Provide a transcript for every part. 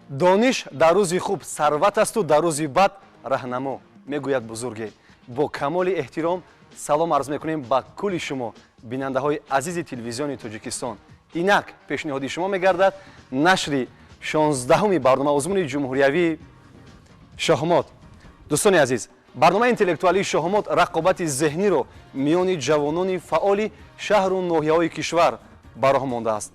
Дониш дар рӯзи хуб сарват асту дар рӯзи бад раҳнамо, мегӯяд бузурге. Бо камоли эҳтиром салом арз мекунем ба кулли шумо, бинандаҳои азизи телевизиони Тоҷикистон. Инак пешниҳоди шумо мегардад нашри 16-уми барнома озмуни ҷумҳуриявии Шоҳмот. Дӯстони азиз, барномаи интеллектуалии Шоҳмот рақобати зеҳниро миёни ҷавонони фаъоли шаҳру ноҳияҳои кишвар ба роҳ мондааст.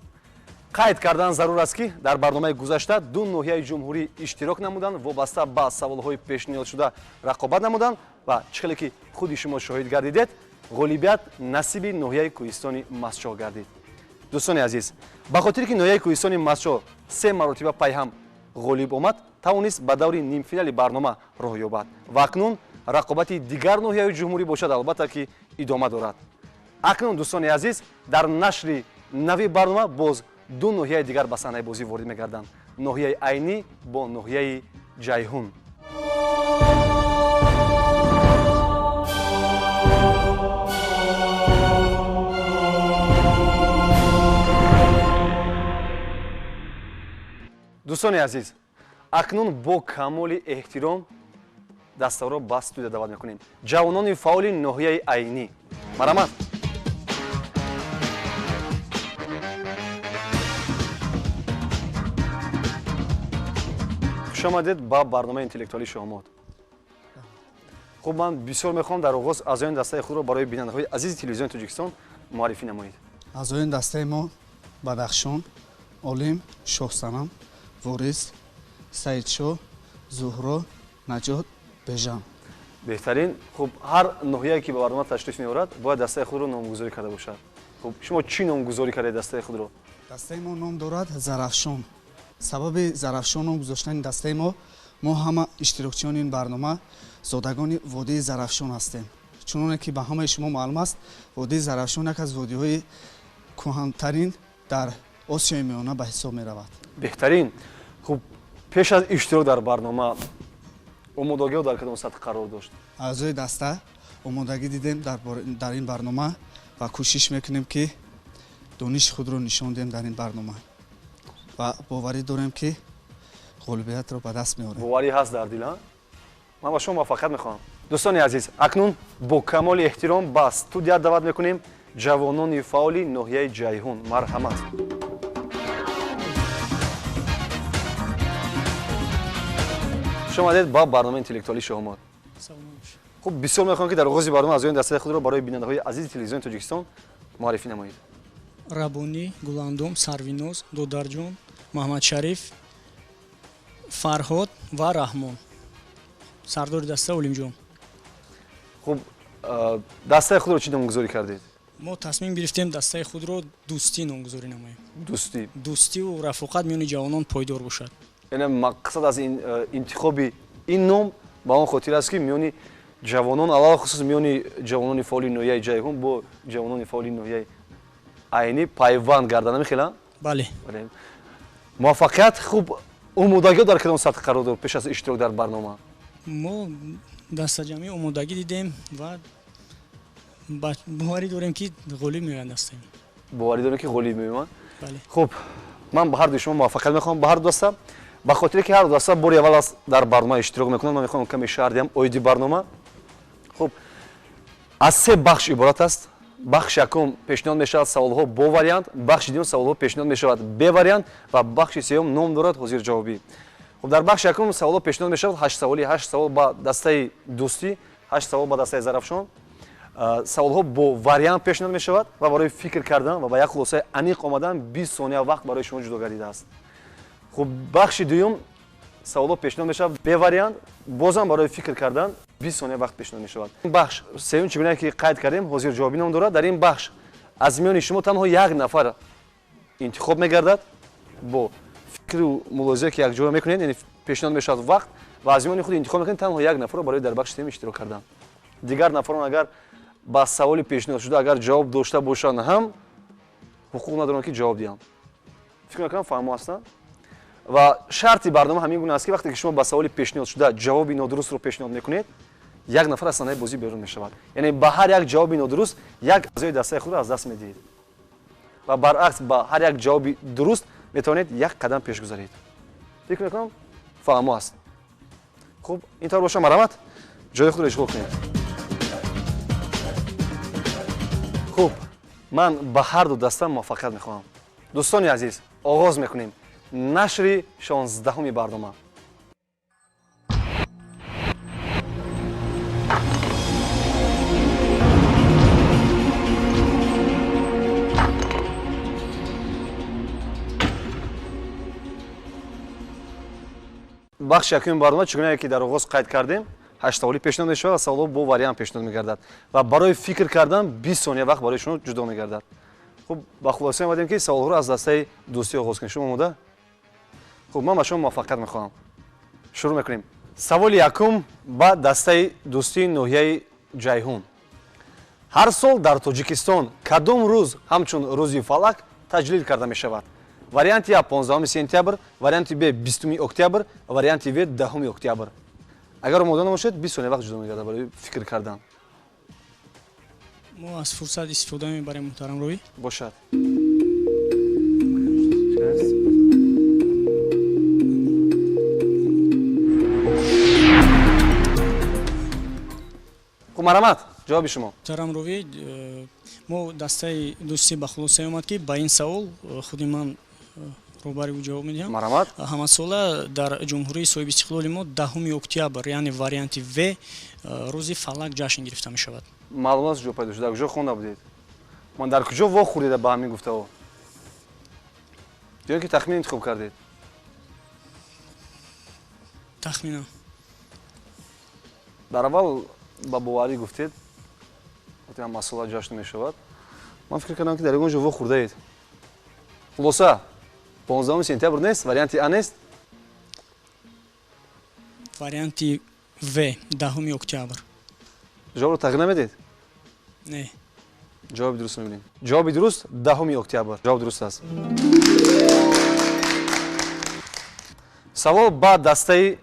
Қайд кардан зарур аст, ки дар барномаи гузашта ду ноҳияи ҷумҳурӣ иштирок намуданд, вобаста ба саволҳои пешниҳодшуда рақобат намуданд ва чӣ хеле ки худи шумо шоҳид гардидед, ғолибият насиби ноҳияи Кӯҳистони Мастчоҳ гардид. Дӯстони азиз, ба хотире ки ноҳияи Кӯҳистони Мастчоҳ се маротиба пайҳам ғолиб омад, тавонист ба даври нимфинали барнома роҳ ёбад ва акнун рақобати дигар ноҳияи ҷумҳурӣ бошад, албатта ки идома дорад. Акнун, дӯстони азиз, дар нашри нави барнома боз ду ноҳияи дигар ба саҳнаи бозӣ ворид мегарданд: ноҳияи Айнӣ бо ноҳияи Ҷайҳун. Дӯстони азиз, акнун бо камоли эҳтиром дастаро ба студия даъват мекунем. Ҷавонони фаъоли ноҳияи Айнӣ, марҳамат. Хуш омадед ба барномаи интеллектуалии Шоҳмот. Хуб, ман бисёр мехоҳам дар оғоз аъзоёни дастаи худро барои бинандаҳои азизи телевизиони Тоҷикистон муаррифӣ намоед. Аъзоёни дастаи мо: Бадахшон, Олим, Шоҳсанам, Ворис, Саидшоҳ, Зуҳро, Наҷот, Бежан. Беҳтарин. Хуб, ҳар ноҳияе ки ба барнома ташриф меорад, бояд дастаи худро номгузорӣ карда бошад. Хуб, шумо чӣ номгузорӣ кардед дастаи худро? Дастаи мо ном дорад Зарафшон. Сабаби Зарафшон ном гузоштани дастаи мо: мо ҳама иштирокчиёни ин барнома зодагони водии Зарафшон ҳастем. Чуноне ки ба ҳамаи шумо маълум аст, водии Зарафшон яке аз водиҳои кӯҳантарин дар Осиёи Миёна ба ҳисоб меравад. Беҳтарин. Хуб, пеш аз иштирок дар барнома омодагиҳо дар кадом сатҳ қарор дошт? Аъзои даста омодагӣ дидем дар ин барнома ва кӯшиш мекунем, ки дониши худро нишон диҳем дар ин барнома ва боварӣ дорем, ки ғолибиятро ба даст меорем. Боварӣ ҳаст дар дил. Ман ба шумо муваффақият мехоҳам. Дӯстони азиз, акнун бо камоли эҳтиром ба студия даъват мекунем ҷавонони фаъоли ноҳияи Ҷайҳун, марҳамат. Хуш омадед ба барномаи интеллектуалии Шоҳмот. Хуб, бисёр мехоҳам, ки дар оғози барнома аъзоёни дастаи худро барои бинандаҳои азизи телевизиони Тоҷикистон муаррифӣ намоед. Рабонӣ, Гуландом, Сарвиноз, Додарҷон, Маҳмадшариф, Фарҳод ва Раҳмон. Сардори даста Олимҷон. Хуб, дастаи худро чӣ номгузорӣ кардед? Мо тасмим гирифтем дастаи худро Дӯстӣ номгузорӣ намоем. Дӯстӣ. Дӯстиву рафоқат миёни ҷавонон пойдор бошад. Яъне мақсад аз ин интихоби ин ном ба он хотир аст, ки миёни ҷавонон, алалхусус миёни ҷавонони фаъоли ноҳияи Ҷайҳун бо ҷавонони фаъоли ноҳияи Айнӣ пайванд гарда, намехела? Бале. Муваффақият. Хуб, омодагиҳо дар кадом сатҳ қарор дорад пеш аз иштирок дар барнома? Мо дастаҷамъӣ омодагӣ дидем ва боварӣ дорем, ки ғолиб меоянд дастаем. Боварӣ дорем, ки ғолиб меоянд. Бале. Хуб, ман ба ҳар дуи шумо муваффақият мехоҳам, ба ҳар ду даста. Ба хотире ки ҳар ду даста бори аввал аст дар барнома иштирок мекунанд, ман мехоҳам каме шарҳ диҳам оиди барнома. Хуб, аз се бахш иборат аст. Бахши якум пешниҳод мешавад саволҳо бо вариант, бахши дуюм саволҳо пешниҳод мешавад бе вариант ва бахши сеюм ном дорад ҳозирҷавобӣ. Хуб, дар бахши якум саволҳо пешниҳод мешавад ҳашт саволи: ҳашт савол ба дастаи Дӯстӣ, ҳашт савол ба дастаи Зарафшон. Саволҳо бо вариант пешниҳод мешавад ва барои фикр кардан ва ба як хулосаи аниқ омадан 20 сония вақт барои шумо ҷудо гардидааст. Хуб, бахши дуюм саволҳо пешниҳод мешавад бе вариант, бозам барои фикр кардан 20 сония вақт пешниҳод мешавад. Бахш сеюм, чӣ гуна ки қайд кардем, ҳозирҷавобӣ ном дорад. Дар ин бахш аз миёни шумо танҳо як нафар интихоб мегардад бо фикру мулоҳизае, ки якҷоя мекунед, яъне пешниҳод мешавад вақт ва аз миёни худ интихоб мекунед танҳо як нафарро барои дар бахши сеюм иштирок кардан. Дигар нафарон агар ба саволи пешниҳодшуда агар ҷавоб дошта бошанд ҳам, ҳуқуқ надоранд, ки ҷавоб диҳанд. Фикр мекунам, фаҳмо ҳастанд. Ва шарти барнома ҳамин гуна аст, ки вақте ки шумо ба саволи пешниҳодшуда ҷавоби нодурустро пешниҳод мекунед, як нафар аз саҳнаи бозӣ берун мешавад. Яъне ба ҳар як ҷавоби нодуруст як аъзои дастаи худро аз даст медиҳед ва баръакс, ба ҳар як ҷавоби дуруст метавонед як қадам пеш гузаред. Фикр мекунам фаҳмо аст. Хуб, ин тавр боша, марҳамат, ҷои худро ишғол кунед. Хуб, ман ба ҳар ду даста муваффақият мехоҳам. Дӯстони азиз, оғоз мекунем нашри 16-уми барнома. Бахши якуми барнома, чунонае ки дар оғоз қайд кардем, 8 саволи пешниҳод мешавад ва саволҳо бо вариант пешниҳод мегардад ва барои фикр кардан 20 сония вақт барои шумо ҷудо мегардад. Хуб, ба хулоса омадем ки саволҳоро аз дастаи дӯстӣ оғоз кунем. Шумо омода? Хуб, ман ба шумо муваффақият мехоҳам. Шурӯъ мекунем. Саволи якум ба дастаи дӯстии ноҳияи Ҷайҳун. Ҳар сол дар Тоҷикистон кадом рӯз ҳамчун рӯзи фалак таҷлил карда мешавад? Варианти А 15 сентябр, варианти Б 20 октябр, варианти В 10 октябр. Агар омода набошед, 20 сония вақт ҷудо мегардад барои фикр кардан. Мо аз фурсат истифода мебарем, муҳтарам Рӯй. Бошад. Хуб, марҳамат, ҷавоби шумо. Муҳтарам Рӯй, мо дастаи дӯстӣ ба хулоса омад ки ба ин савол худи ман роҳбари ӯ ҷавоб медиҳам. Марҳамат. Ҳамасола дар ҷумҳурии соҳиби истиқлоли мо 10 октябр, яъне варианти В, рӯзи фалак ҷашн гирифта мешавад. Маълум аст, ҷо пайдо шуд. Дар куҷо хонда будед? Ман дар куҷо вохӯрдеда ба ҳамин гуфтаҳо? Ё ки тахмин интихоб кардед? Тахминам. Дар аввал ба боварӣ гуфтед, ҳамасола ҷашн мешавад. Ман фикр кардам ки дар ягон ҷо вохӯрдаед. Хулоса, 15 сентябр нест, варианти А нест? Варианти В, 10 октябр. Ҷавобро тағйир намедед? Не. Ҷавоби дуруст мебинем. Ҷавоби дуруст 10 октябр. Ҷавоб дуруст аст. Савол ба дастаи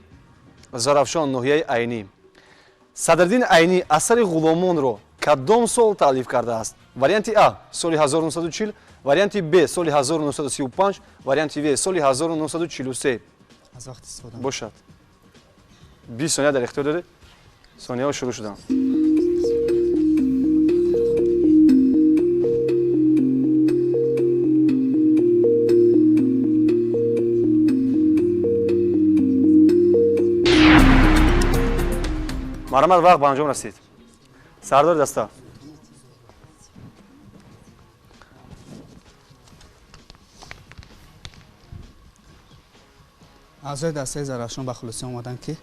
Зарафшон ноҳияи Айнӣ. Садриддин Айнӣ асари ғуломонро кадом сол таълиф кардааст? Варианти А соли 1940, варианти Б соли 1935, варианти В соли 1943. Аз вақт истифода. Бошад. 20 сония дар ихтиёр доред. Сонияҳо шурӯъ шуданд. Марҳамат, вақт ба анҷом расид. Сардори даста. Аъзои дастаи Зарафшон ба хулоса омаданд ки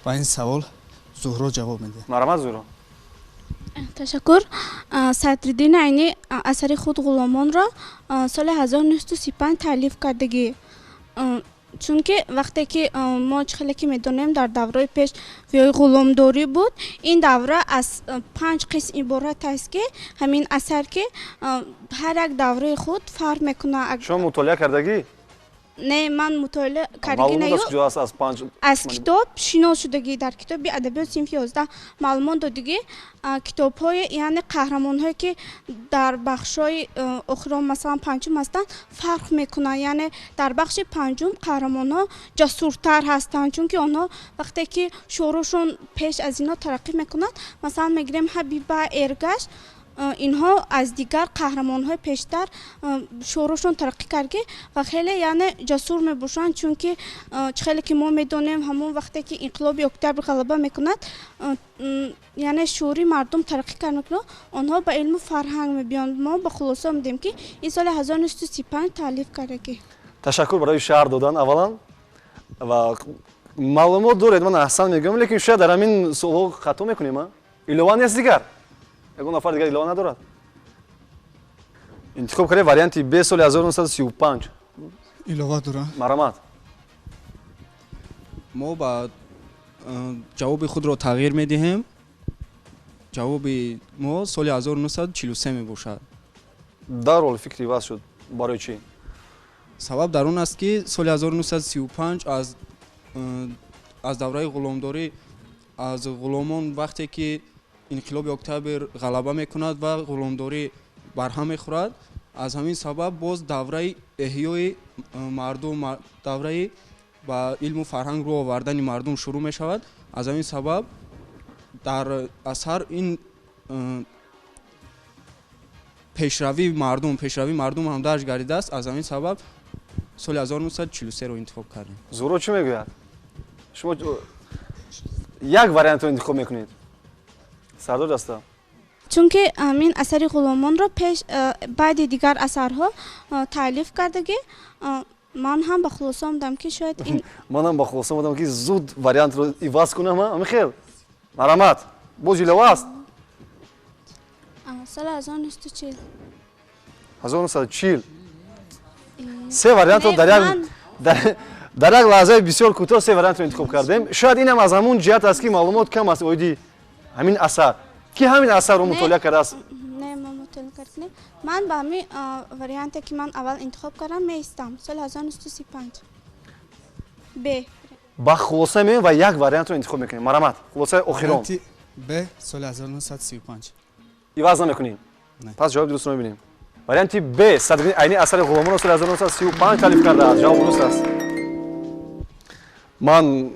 ба ин савол Зуҳро ҷавоб медиҳад. Марҳамат, Зуҳро. Ташаккур. Садриддин Айнӣ асари худ ғуломонро соли 1935 таълиф кардагӣ. Чунки вақте ки мо чӣ хеле ки медонем, дар давраи пеш виёи ғуломдорӣ буд, ин давра аз 5 қисм иборат аст ки ҳамин асар ки ҳар як давраи худ фарқ мекунад. Шумо мутолиа кардагӣ? Не, ман мутолиа кардагӣ не. Аз китоб шинос шудагӣ, дар китоби адабиёт синфи 11 маълумот додагӣ, китобҳои, яъне қаҳрамонҳое ки дар бахшҳои охирон, масалан панҷум ҳастанд, фарқ мекунанд. Яъне дар бахши панҷум қаҳрамонҳо ҷасуртар ҳастанд, чунки онҳо вақте ки шуурашон пеш аз инҳо тараққӣ мекунад, масалан мегирем Ҳабиба, Эргаш, инҳо аз дигар қаҳрамонҳои пештар шуурашон тараққӣ кардагӣ ва хеле яъне ҷасур мебошанд, чунки чӣ хеле ки мо медонем, ҳамон вақте ки инқилоби октябр ғалаба мекунад, яъне шуури мардум тараққӣ кард мекунад, онҳо ба илму фарҳанг мебиёнд. Мо ба хулоса омадем ки ин соли 1935 таълиф кардагӣ. Ташаккур барои шаҳр додан аввалан ва маълумот доред, ман аҳсан мегӯям, лекин шояд дар ҳамин суолҳо хато мекунем. Илова нест дигар? Ягон нафар дигар илова надорад? Интихоб кардем варианти Б соли 1935. Илова дорам. Марҳамат. Мо ба ҷавоби худро тағйир медиҳем. Ҷавоби мо соли 1943 мебошад. Дарҳол фикри иваз шуд. Барои чӣ? Сабаб дар он аст ки соли 1935 аз давраи ғуломдорӣ, аз ғуломон вақте ки инқилоби октябр ғалаба мекунад ва ғуломдорӣ барҳам мехӯрад, аз ҳамин сабаб боз давраи эҳёи мардум, давраи Ба илму фарҳанг рӯ овардани мардум шурӯъ мешавад. Аз ҳамин сабаб дар асар ин пешравии мардум ҳам дарҷ гардидааст. Аз ҳамин сабаб соли 1943-ро интихоб кардем. Зуро чӣ мегӯяд? Шумо як вариантро интихоб мекунед. Сардор даста. Чунки ҳамин асари Ғуломонро пеш баъди дигар асарҳо таълиф кардагӣ, ман ҳам ба хулоса омадам, ки шояд ин Ман ҳам ба хулоса омадам, ки зуд вариантро иваз кунам. Ҳамин хел. Марҳамат. Боз илова аст? Соли 1940. 1940. Се вариантро дар як лаҳзаи бисёр кӯтоҳ се вариантро интихоб кардем. Шояд инам аз ҳамун ҷиҳат аст, ки маълумот кам аст оиди ҳамин асар. Ки ҳамин асарро мутолиа кардааст? Не, ман мутолиа кардам. Ман ба ҳамин варианте, ки ман аввал интихоб кардам, меистам. Соли 1935. Б. Ба хулоса меоем ва як вариантро интихоб мекунем. Марҳамат, хулосаи охирон. Б, соли 1935. Иваз намекунем. Пас ҷавоби дурустро мебинем. Варианти Б, Садриддин Айнӣ асари Ғуломонро соли 1935 таълиф кардааст. Ҷавоб дуруст аст. Ман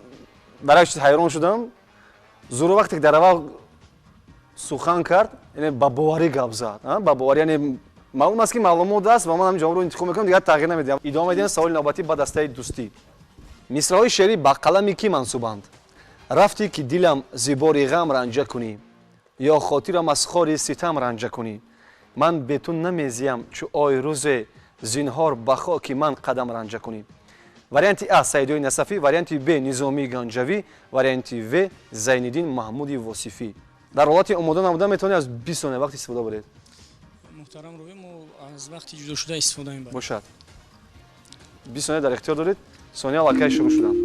дар як чиз ҳайрон шудам. Зуро вақте ки дар аввал сухан кард, яъне ба боварӣ гап зад. Ба боварӣ, яъне маълум аст, ки маълумот аст ва ман ҳамин ҷавобро интихоб мекунам, дигар тағйир намедиҳам. Идома медиҳем саволи навбатӣ ба дастаи дӯстӣ. Мисраҳои шеърӣ ба қалами кӣ мансубанд? Рафтӣ, ки дилам зибори ғам ранҷа кунӣ, ё хотирам аз хори ситам ранҷа кунӣ. Ман бе ту намезиям, чу ой рӯзе зинҳор ба хоки ман қадам ранҷа кунӣ. Варианти А Саидои Насафӣ, варианти Б Низомии Ганҷавӣ, варианти В Зайниддин Маҳмуди Восифӣ. Дар ҳолати омода набуда метавонед аз 20 сония вақт истифода баред. Муҳтарам Рӯҳӣ, мо аз вақти ҷудошуда истифода мебарем. Бошад. 20 сония дар ихтиёр доред. Сония аллакай шурӯъ шуданд.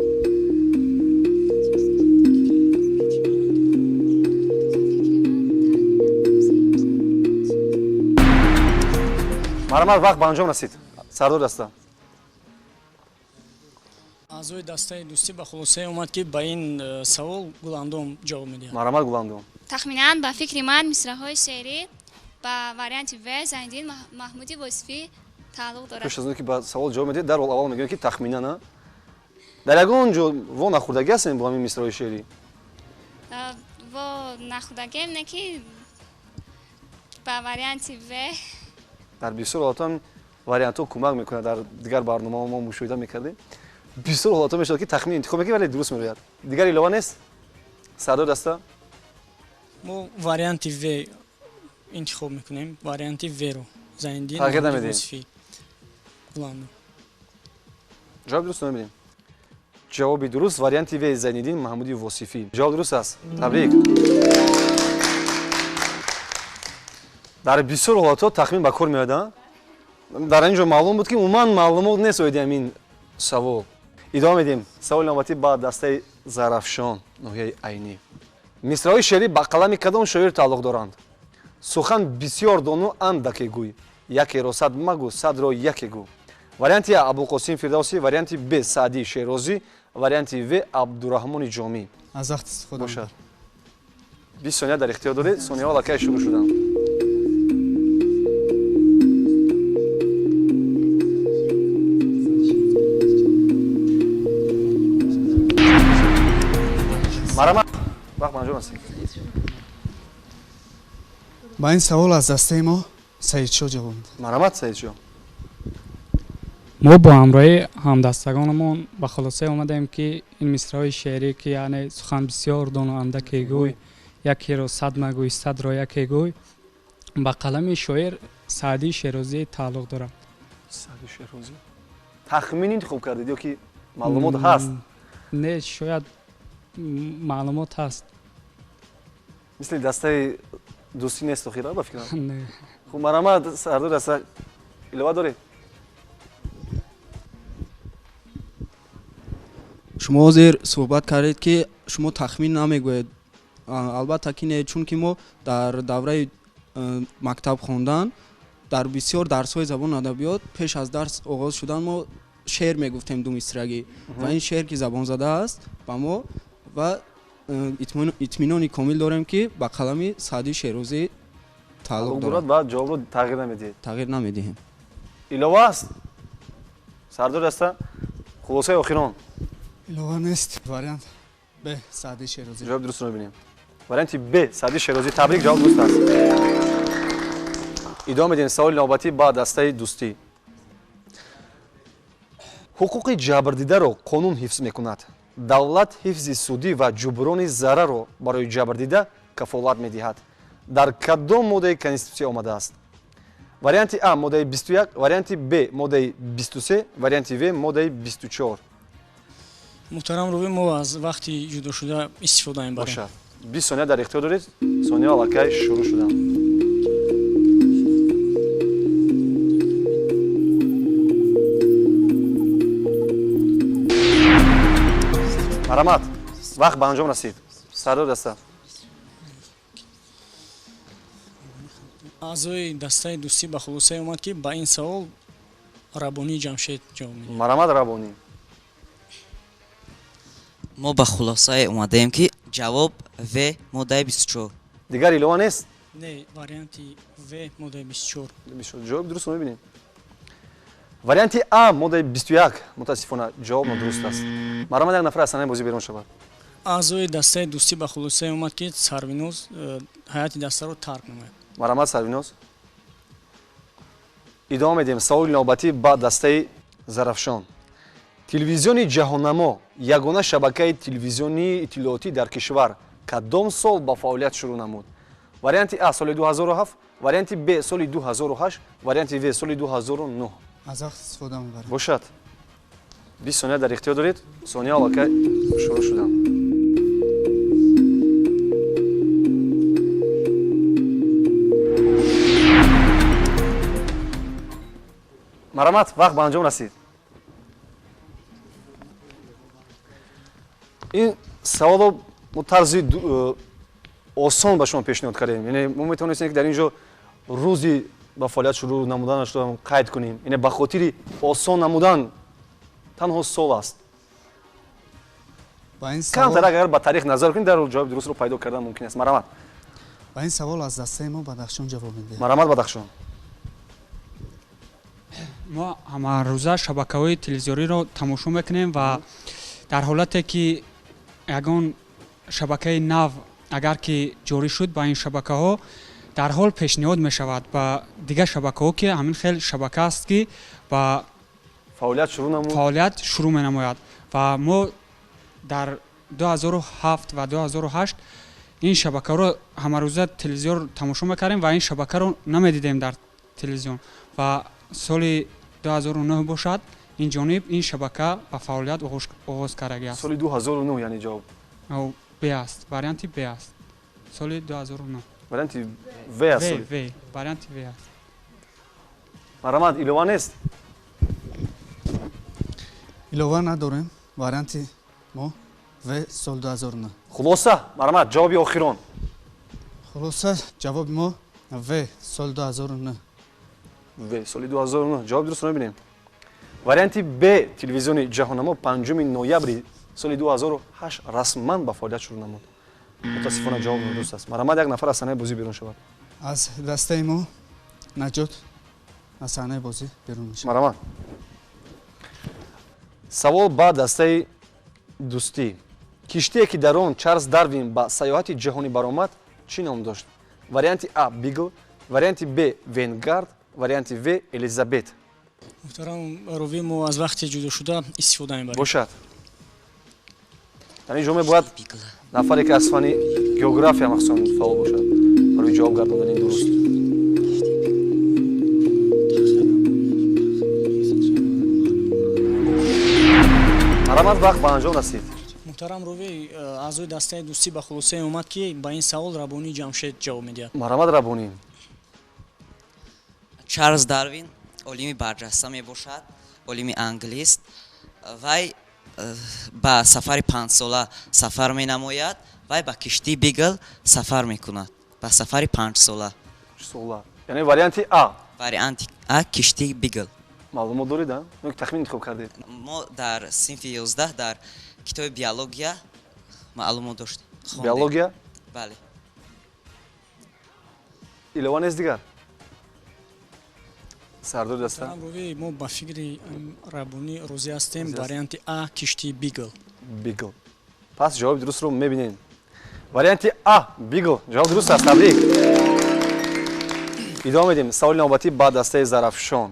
Марҳамат, вақт ба анҷом расид. Сардор даста. Аъзои дастаи дӯстӣ ба хулосае омад, ки ба ин савол Гуландом ҷавоб медиҳад. Марҳамат, Гуландом. Тахминан ба фикри ман мисраҳои шеърӣ ба варианти В Зайниддин Маҳмуди Восифӣ тааллуқ дорад. Пеш аз он ки ба савол ҷавоб медиҳед, дарҳол аввал мегӯем, ки тахминан, а? Дар ягон ҷо во нахӯрдагӣ ҳастем бо ҳамин мисраҳои шеърӣ? Во нахӯрдагием, не ки ба варианти В. Дар бисёр ҳолатҳо вариантҳо кӯмак мекунад. Дар дигар барномаҳо мо мушоҳида мекардем. Бисёр ҳолатҳо мешавад, ки тахмин интихоб мекунем, вале дуруст мерояд. Дигар илова нест? Сардор даста? Мо варианти В интихоб мекунем. Варианти В-ро. Зайниддин Тағйир Маҳмуди намедиҳем. Восифӣ. Гуландом. Ҷавоби дуруст намедиҳем. Ҷавоби дуруст варианти В Зайниддин Маҳмуди Восифӣ. Ҷавоб дуруст аст. Табрик. Дар бисёр ҳолатҳо тахмин ба кор меояд, а? Дар ин ҷо маълум буд, ки умуман маълумот нест оиди ҳамин савол. Идома медиҳем. Саволи навбатӣ ба дастаи Зарафшон, ноҳияи Айнӣ. Мисраҳои шеърӣ ба қалами кадом шоир тааллуқ доранд? Сухан бисёр дону андаке гӯй, якеро сад магӯ, садро яке гӯ. Варианти А Абулқосим Фирдавсӣ, варианти Б Саъдӣ Шерозӣ, варианти В Абдураҳмони Ҷомӣ. Аз вақт истифода Бошад. 20 сония дар ихтиёр доред. Сонияҳо аллакай шурӯъ шуданд. Марҳамат, вақт ба анҷом расид. Ба ин савол аз дастаи мо Саидшоҳ ҷавоб медиҳад. Марҳамат, Саидшоҳ. Мо бо ҳамроҳии ҳамдастагонамон ба хулосае омадаем, ки ин мисраҳои шеърӣ, ки яъне сухан бисёр дону андаке гӯй, якеро сад магӯй, садро яке гӯй, ба қалами шоир Саъдии Шерозӣ тааллуқ дорад. Саъдии Шерозӣ. Тахмин интихоб кардед ё ки маълумот ҳаст? Не, шояд маълумот ҳаст. Мисли дастаи дӯстӣ нест охира, ба фикрам? Не. Хуб, марҳамат, сардор даста илова доред? Шумо ҳозир суҳбат кардед, ки шумо тахмин намегӯед. Албатта ки не, чунки мо дар давраи мактаб хондан дар бисёр дарсҳои забону адабиёт пеш аз дарс оғоз шудан мо шеър мегуфтем ду мисрагӣ ва ин шеър, ки забонзада аст ба мо, ва итминони комил дорем, ки ба қалами Саъдии Шерозӣ тааллуқ Тааллуқ дорад дорад. Ва ҷавобро тағйир намедиҳед. Тағйир намедиҳем. Илова аст? Сардор даста, хулосаи охирон. Илова нест. Вариант Б, Саъди Шерозӣ. Ҷавоби дурустро мебинем. Варианти Б, Саъди Шерозӣ. Табрик, ҷавоб дуруст аст. Идома медиҳем саволи навбатӣ ба дастаи дӯстӣ. Ҳуқуқи ҷабрдидаро қонун ҳифз мекунад. Давлат ҳифзи судӣ ва ҷуброни зарарро барои ҷабрдида кафолат медиҳад. Дар кадом моддаи конститутсия омадааст? Варианти А, моддаи 21, варианти Б, моддаи 23, варианти В, моддаи 24. Муҳтарам Рувӣ, мо аз вақти ҷудошуда истифода мебарем. Бошад. 20 сония дар ихтиёр доред. Сония аллакай шурӯъ шуданд. Марҳамат, вақт ба анҷом расид. Сардор даста. Аъзои дастаи дӯстӣ ба хулосае омад, ки ба ин савол Рабонии Ҷамшед ҷавоб медиҳад. Марҳамат, Рабонӣ. Мо ба хулосае омадаем, ки ҷавоб В, моддаи 24. Дигар илова нест? Не, варианти В, моддаи 24. Ҷавоби дурустро мебинем. Варианти А, моддаи 21, мутаассифона, ҷавоб нодуруст аст. Марҳамат, як нафар аз саҳнаи бозӣ берун шавад. Аъзои дастаи дӯстӣ ба хулосае омад, ки Сарвиноз ҳайати дастаро тарк намояд. Марҳамат, Сарвиноз. Идома медиҳем саволи навбатӣ ба дастаи Зарафшон. Телевизиони ҷаҳоннамо, ягона шабакаи телевизионии иттилоотӣ дар кишвар, кадом сол ба фаъолият шурӯъ намуд? Варианти А, соли 2007, варианти Б, соли 2008, варианти В, соли 2009. Аз вақт истифода мебарем. Бошад. 20 сония дар ихтиёр доред. Сония аллакай шурӯъ шуданд. Марҳамат, вақт ба анҷом расид. Ин саволро мо тарзи осон ба шумо пешниҳод кардем. Яъне мо метавонистем, ки дар ин ҷо рӯзи ба фаъолият шурӯъ намуданашро қайд кунем. Яъне ба хотири осон намудан танҳо сол аст. Камтар агар ба таърих назар кунем, дар ҷавоби дурустро пайдо кардан мумкин аст. Марҳамат. Ба ин савол аз дастаи мо Бадахшон ҷавоб медиҳад. Марҳамат, Бадахшон. Мо ҳамарӯза шабакаҳои телевизиониро тамошо мекунем ва дар ҳолате ки ягон шабакаи нав агар ки ҷорӣ шуд, ба ин шабакаҳо дар ҳол пешниҳод мешавад ба дигар шабакаҳо, ки ҳамин хел шабака аст, ки ба фаъолият шурӯъ намуд, фаъолият шурӯъ менамояд. Ва мо дар 2007 ва 2008 ин шабакаро ҳамарӯза телевизион тамошо мекардем ва ин шабакаро намедидем дар телевизион. Ва соли 2009 бошад, ин ҷониб ин шабака ба фаъолият оғоз кардагиаст. Соли 2009, яъне ҷавоб Б аст, варианти Б аст. Соли 2009. Варианти В аст. В, варианти В аст. Марҳамат, илова нест? Илова надорем. Варианти мо В, сол 2009. Хулоса, марҳамат, ҷавоби охирон. Хулоса, ҷавоби мо В, соли 2009. В, соли 2009. Ҷавоби дурустро мебинем. Варианти Б, телевизиони ҷаҳоннамо 5 ноябри соли 2008 расман ба фаъолият шурӯъ намуд. Мутаассифона, ҷавоб нодуруст аст. Марҳамат, як нафар аз саҳнаи бозӣ берун шавад. Аз дастаи мо Наҷот аз саҳнаи бозӣ берун мешавад. Марҳамат. Савол ба дастаи дӯстӣ. Киштие, ки дар он Чарлз Дарвин ба сайёҳати ҷаҳонӣ баромад, чӣ ном дошт? Варианти А, Бигл, варианти Б, Венгард, варианти В, Элизабет. Муҳтарам Ровӣ, мо аз вақти ҷудошуда истифода мебарем. Бошад. Дар ин ҷо мебояд нафаре, ки аз фанни география махсусан фаъол бошад, барои ҷавоб гардондани дуруст. Марҳамат, вақт ба анҷом расид. Муҳтарам Ровӣ, аъзои дастаи дӯстӣ ба хулосае омад, ки ба ин савол Рабонии Ҷамшед ҷавоб медиҳад. Марҳамат, Рабонӣ. Чарлз Дарвин олими барҷаста мебошад, олими англист. Вай ба сафари панҷсола сафар менамояд. Вай ба киштии Бигл сафар мекунад, ба сафари панҷсола. Сола, яъне варианти А. Варианти А, киштии Бигл. Маълумот доред, ё тахмин интихоб кардед? Мо дар синфи 11 дар китоби биология маълумот доштем. Биология? Бале. Илова нест дигар? Сардори даста. Мо ба фикри Рабонӣ розӣ ҳастем. Варианти А, киштии Бигл. Бигл. Пас ҷавоби дурустро мебинем. Варианти А, Бигл. Ҷавоб дуруст аст. Табрик. Идома медиҳем. Саволи навбатӣ ба дастаи Зарафшон.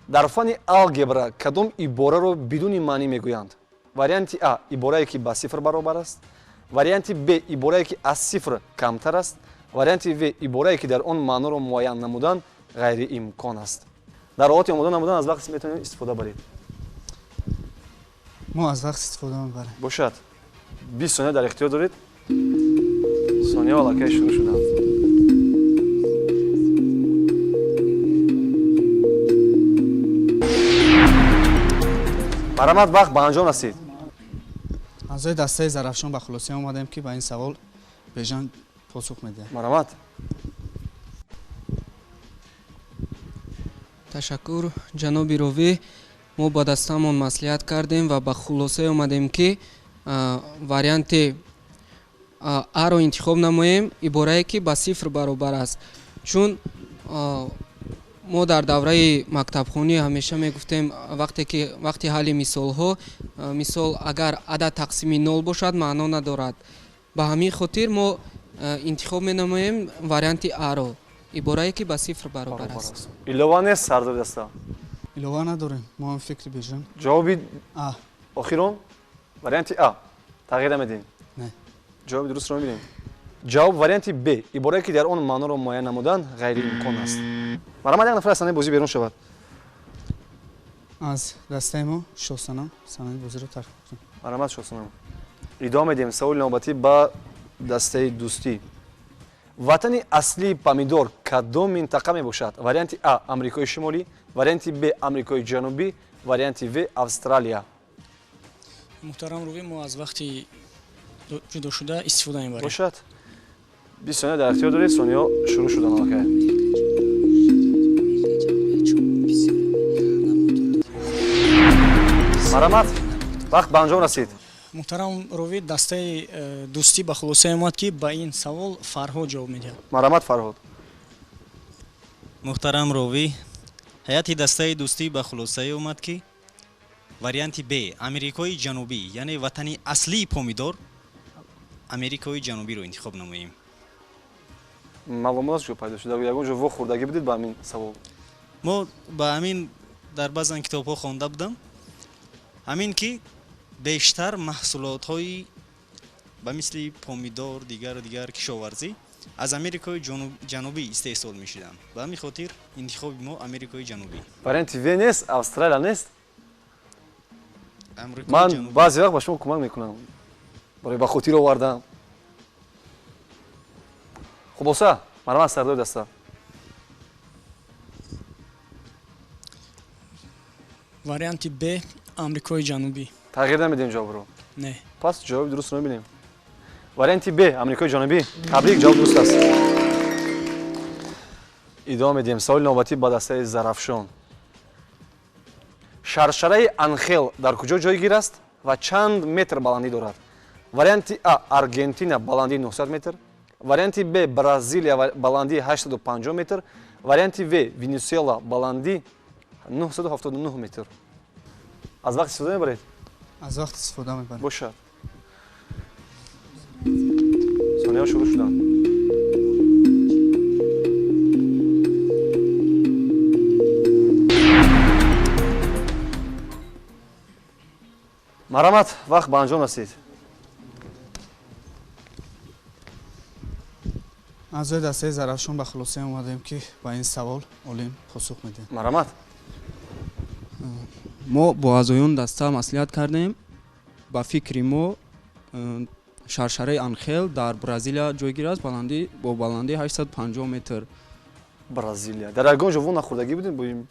Дар фанни алгебра кадом ибораро бидуни маънӣ мегӯянд? Варианти А, иборае ки ба сифр баробар аст. Варианти Б, иборае ки аз сифр камтар аст. Варианти В, иборае ки дар он маъноро муайян намудан ғайриимкон аст. Дар ҳолати омода намудан аз вақт метавонед истифода баред. Мо аз вақт истифода мебарем. Бошад. 20 сония дар ихтиёр доред. Сонияҳо аллакай шурӯъ шуданд. Марҳамат, вақт ба анҷом расид. Аъзои дастаи Зарафшон ба хулоса омадем, ки ба ин савол Бежан посух медиҳад. Марҳамат. Ташаккур, ҷаноби ровӣ. Мо ба дастаамон маслиҳат кардем ва ба хулосае омадем, ки варианти Аро интихоб намоем, иборае ки ба сифр баробар аст. Чун мо дар давраи мактабхонӣ ҳамеша мегуфтем, вақте ки вақти ҳалли мисолҳо, мисол агар адад тақсими нол бошад, маъно надорад. Ба ҳамин хотир мо интихоб менамоем варианти Аро, иборае ки ба сифр баробар аст. Илова нест, сардори даста? Илова надорем. Мо ҳам фикри Бежан. Ҷавоби А. Охирон варианти А. Тағйир намедиҳем? Не. Ҷавоби дурустро мебинем. Ҷавоб варианти Б, иборае ки дар он маъноро муайян намудан ғайриимкон аст. Марҳамат, як нафар аз санаи бозӣ берун шавад. Аз дастаи мо Шоҳсанам санаи бозиро тарк мекунем. Марҳамат, Шоҳсанам. Идома медиҳем. Саволи навбатӣ ба дастаи Дӯстӣ. Ватани аслии помидор кадом минтақа мебошад? Варианти А, Амрикои Шимолӣ, варианти Б, Амрикои Ҷанубӣ, варианти В, Австралия. Муҳтарам ровӣ, мо аз вақти ҷудошуда истифода мебарем. Бошад. 20 сония дар ихтиёр доред, сонияҳо шурӯъ шуданд аллакай. Марҳамат, вақт ба анҷом расид. Муҳтарам ровӣ, дастаи Дӯстӣ ба хулосае омад, ки ба ин савол Фарҳод ҷавоб медиҳад. Марҳамат, Фарҳод. Муҳтарам ровӣ, ҳайати дастаи Дӯстӣ ба хулосае омад, ки варианти Б, Амрикои Ҷанубӣ, яъне ватани аслии помидор Америкаи Ҷанубиро интихоб намоем. Маълумот аз ҷо пайдо шуда? Ягон ҷо вохӯрдагӣ будед ба ҳамин савол? Мо ба ҳамин дар баъзан китобҳо хонда будам, ҳамин ки бештар маҳсулотҳои ба мисли помидор, дигару дигар кишоварзӣ аз Америкаи Ҷанубӣ истеҳсол мешуданд. Ба ҳамин хотир интихоби мо Америкаи Ҷанубӣ. Варианти В нест, Австралия нест? Ман баъзе вақт ба шумо кӯмак мекунам барои ба хотир овардан. Хулоса, марҳамат, сардори даста. Варианти Б, Амрикои Ҷанубӣ. Тағйир намедиҳем ҷавобро? Не. Пас ҷавоби дурустро мебинем. Варианти Б, Амрикои Ҷанубӣ. Табрик, ҷавоб дуруст аст. Идома медиҳем. Саволи навбатӣ ба дастаи Зарафшон. Шаршараи Анхел дар куҷо ҷойгир аст ва чанд метр баландӣ дорад? Варианти А, Аргентина, баландии 900 метр. Варианти Б, Бразилия, баландии 850 метр. Варианти В, Венесуэла, баландӣ 979 метр. Аз вақт истифода мебаред? Аз вақт истифода мебарем. Бошад. Сонияҳо шурӯъ шуданд. Марҳамат, вақт ба анҷом расид. Аъзои дастаи Зарафшон ба хулоса омадем, ки ба ин савол Олим посух медиҳад. Марҳамат. Мо бо аъзоён даста маслиҳат кардем. Ба фикри мо шаршараи Анхел дар Бразилия ҷойгир аст, бо баландии 850 метр. Бразилия. Дар ягон ҷо во нахӯрдагӣ будем бо ин?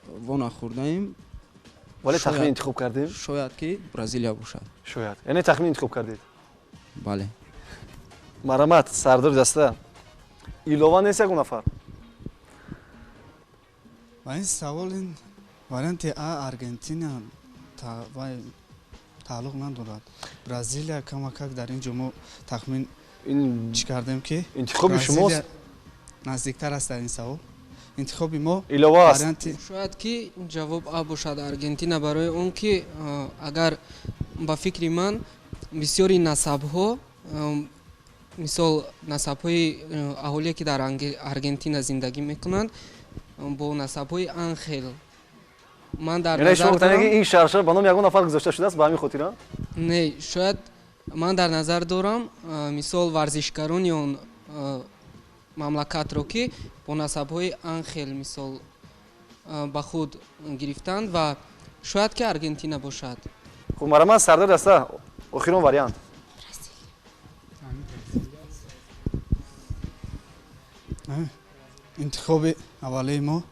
Во нахӯрдаем. Вале тахмин интихоб кардем? Шояд ки Бразилия бошад. Шояд. Яъне тахмин интихоб кардед? Бале. Марҳамат, сардори даста. Илова нест ягон нафар? Ба ин савол ин варианти А, Аргентина вай тааллуқ надорад. Бразилия камакак дар ин ҷо мо тахмин чӣ кардем, ки интихоби шумост? Наздиктар аст дар ин савол. Интихоби мо илова аст. Шояд ки ҷавоб А бошад, Аргентина, барои он ки агар ба фикри ман бисёри насабҳо, мисол насабҳои аҳолие ки дар Аргентина зиндагӣ мекунанд, бо насабҳои Анхел. Ман дар назар дорам, ин шаршара ба номи ягон нафар гузошта шудааст ба ҳамин хотира? Не, шояд ман дар назар дорам мисол варзишгарони он мамлакатро, ки бо насабҳои Анхел мисол ба худ гирифтанд, ва шояд ки Аргентина бошад. Хуб, марҳамат, сардори даста, охирон вариант. Интихоби аввалии мо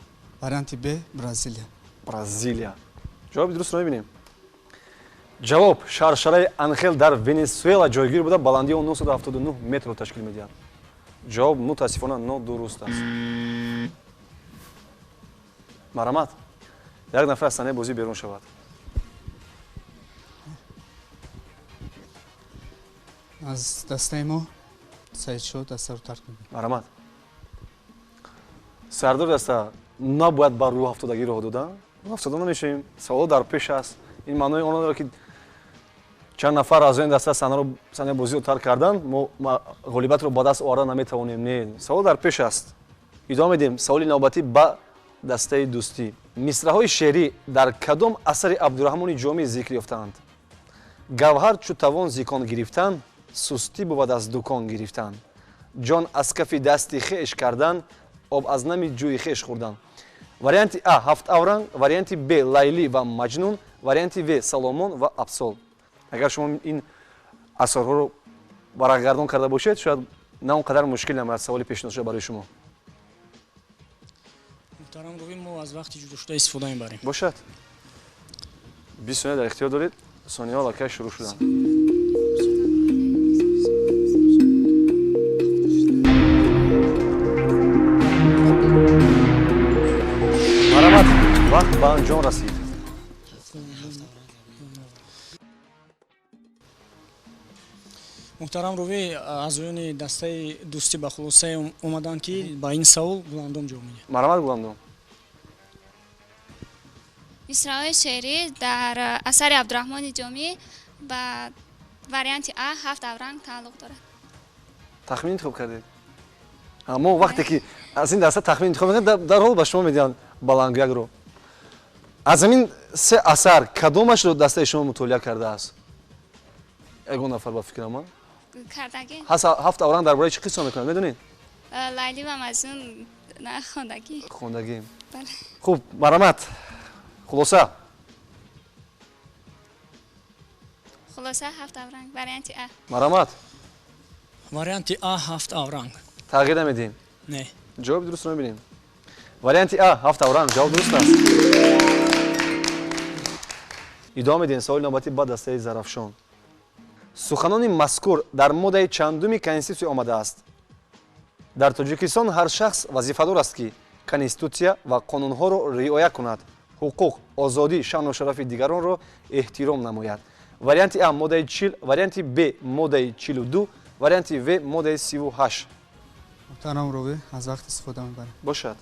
варианти Б, Бразилия. Бразилия. Ҷавоби дурустро мебинем. Ҷавоб: шаршараи Анхел дар Венесуэла ҷойгир буда, баландии он 979 метрро ташкил медиҳад. Ҷавоб мутаассифона нодуруст аст. Марҳамат, як нафар аз саҳнаи бозӣ берун шавад. Аз дастаи мо Саидшоҳ дастаро тарк мекунад. Марҳамат, сардори даста, набояд ба рӯҳафтодагӣ роҳ дода. Рӯҳафтода намешавем, саволо дар пеш аст. Ин маънои онро дорад, ки чанд нафар аз ин даста саҳнаи бозиро тарк карданд, мо ғолибиятро ба даст оварда наметавонем. Не, савол дар пеш аст. Идома медиҳем. Саволи навбатӣ ба дастаи дӯстӣ. Мисраҳои шеърӣ дар кадом асари Абдураҳмони Ҷомӣ зикр ёфтаанд? Гавҳар чу тавон зикон гирифтан, сустӣ бувад аз дукон гирифтан. Ҷон аз кафи дасти хеш кардан, об аз нами ҷӯи хеш хӯрдан. Варианти А ҳафт авранг, варианти Б Лайлӣ ва Маҷнун, варианти В Соломон ва Абсол. Агар шумо ин асарҳоро варақгардон карда бошед, шояд на он қадар мушкил намояд саволи пешниҳодшуда барои шумо. Муҳтарам ровӣ, мо аз вақти ҷудошуда истифода мебарем. Бошад. 20 сония дар ихтиёр доред. Сонияҳо аллакай шурӯъ шуданд. Марҳамат, вақт ба анҷом расид. Муҳтарам ровӣ, аъзоёни дастаи дӯстӣ ба хулосае омаданд, ки ба ин савол Гуландом ҷавоб медиҳад. Марҳамат, Гуландом. Мисраҳои шеърӣ дар асари Абдураҳмони Ҷомӣ ба варианти А ҳафт авранг тааллуқ дорад. Тахмин интихоб кардед? Мо вақте ки аз ин даста тахмин интихоб мекунем, дарҳол ба шумо медиҳанд баландгӯякро. Аз ҳамин се асар кадомашро дастаи шумо мутолиа кардааст? Ягон нафар ба фикрам ман? Кардагӣ. Ҳафт авранг дар бораи чӣ қисса мекунад, медонед? Лайлӣ ва Маҷнун хондагӣ. Хондагӣ. Хуб, марҳамат, хулоса. Хулоса ҳафт авранг, варианти А. Марҳамат. Варианти А ҳафт авранг. Тағйир намедиҳем? Не. Ҷавоби дурустро мебинем. Варианти А ҳафт авранг ҷавоб дуруст аст. Идома медиҳем. Саволи навбатӣ ба дастаи Зарафшон. Суханони мазкур дар моддаи чандуми Конститутсия омадааст? Дар Тоҷикистон ҳар шахс вазифадор аст, ки Конститутсия ва қонунҳоро риоя кунад, ҳуқуқ, озодӣ, шаъну шарафи дигаронро эҳтиром намояд. Варианти А моддаи 40, варианти Б моддаи 42, варианти В моддаи 38. Муҳтарам ровӣ, аз вақт истифода мебарем. Бошад.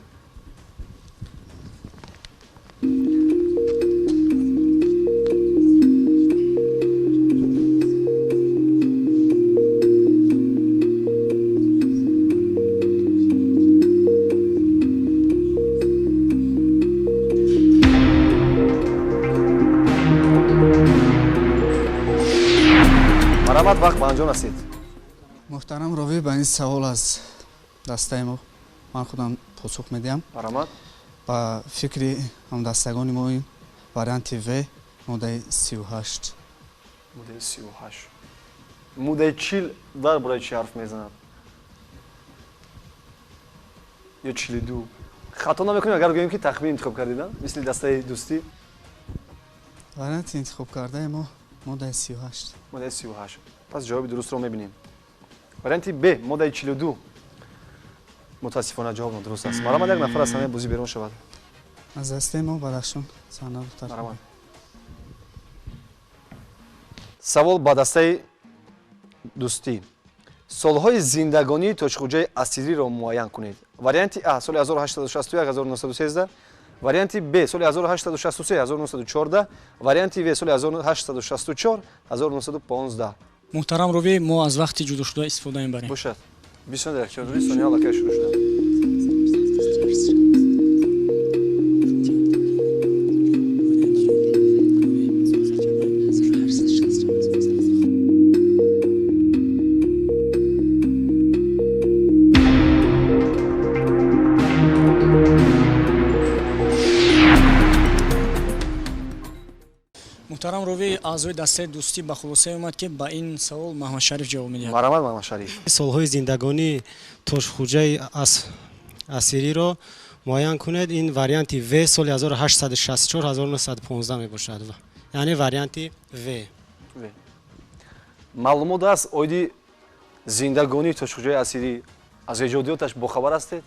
Марҳамат, вақт ба анҷом расид. Муҳтарам ровӣ, ба ин савол аз дастаи мо ман худам посух медиҳам. Марҳамат. Ба фикри ҳамдастагони мо ин варианти В моддаи 38. Моддаи 38. Моддаи 40 дар бораи чӣ ҳарф мезанад? Ё 42? Хато намекунем агар гӯем, ки тахмин интихоб кардед, мисли дастаи дӯстӣ? Варианти интихобкардаи мо моддаи 38. Моддаи 38. Пас ҷавоби дурустро мебинем. Варианти Б моддаи 42. Мутаассифона ҷавоб нодуруст аст. Марҳамат, як нафар аз саҳнаи бозӣ берун шавад. Аз дастаи мо Бадахшон саҳнаро тарк. Марҳамат. Савол ба дастаи дӯстӣ. Солҳои зиндагонии Тоҷхуҷаи Асириро муайян кунед. Варианти А соли 1861 1913, варианти Б соли 1863 1914, варианти В соли 1864 1915. Муҳтарам ровӣ, мо аз вақти ҷудошуда истифода мебарем. Бошад. 20 дар ихтиёр доред, сония аллакай шурӯъ шуда. Муҳтарам ровӣ, аъзои дастаи дӯстӣ ба хулосае омад, ки ба ин савол Маҳмадшариф ҷавоб медиҳад. Марҳамат, Маҳмадшариф. Солҳои зиндагонии Тошхуҷаи Асириро муайян кунед. Ин варианти В соли 1864 1915 мебошад, яъне варианти В. Маълумот аст оиди зиндагонии Тошхуҷаи Асирӣ, аз эҷодиёташ бохабар ҳастед?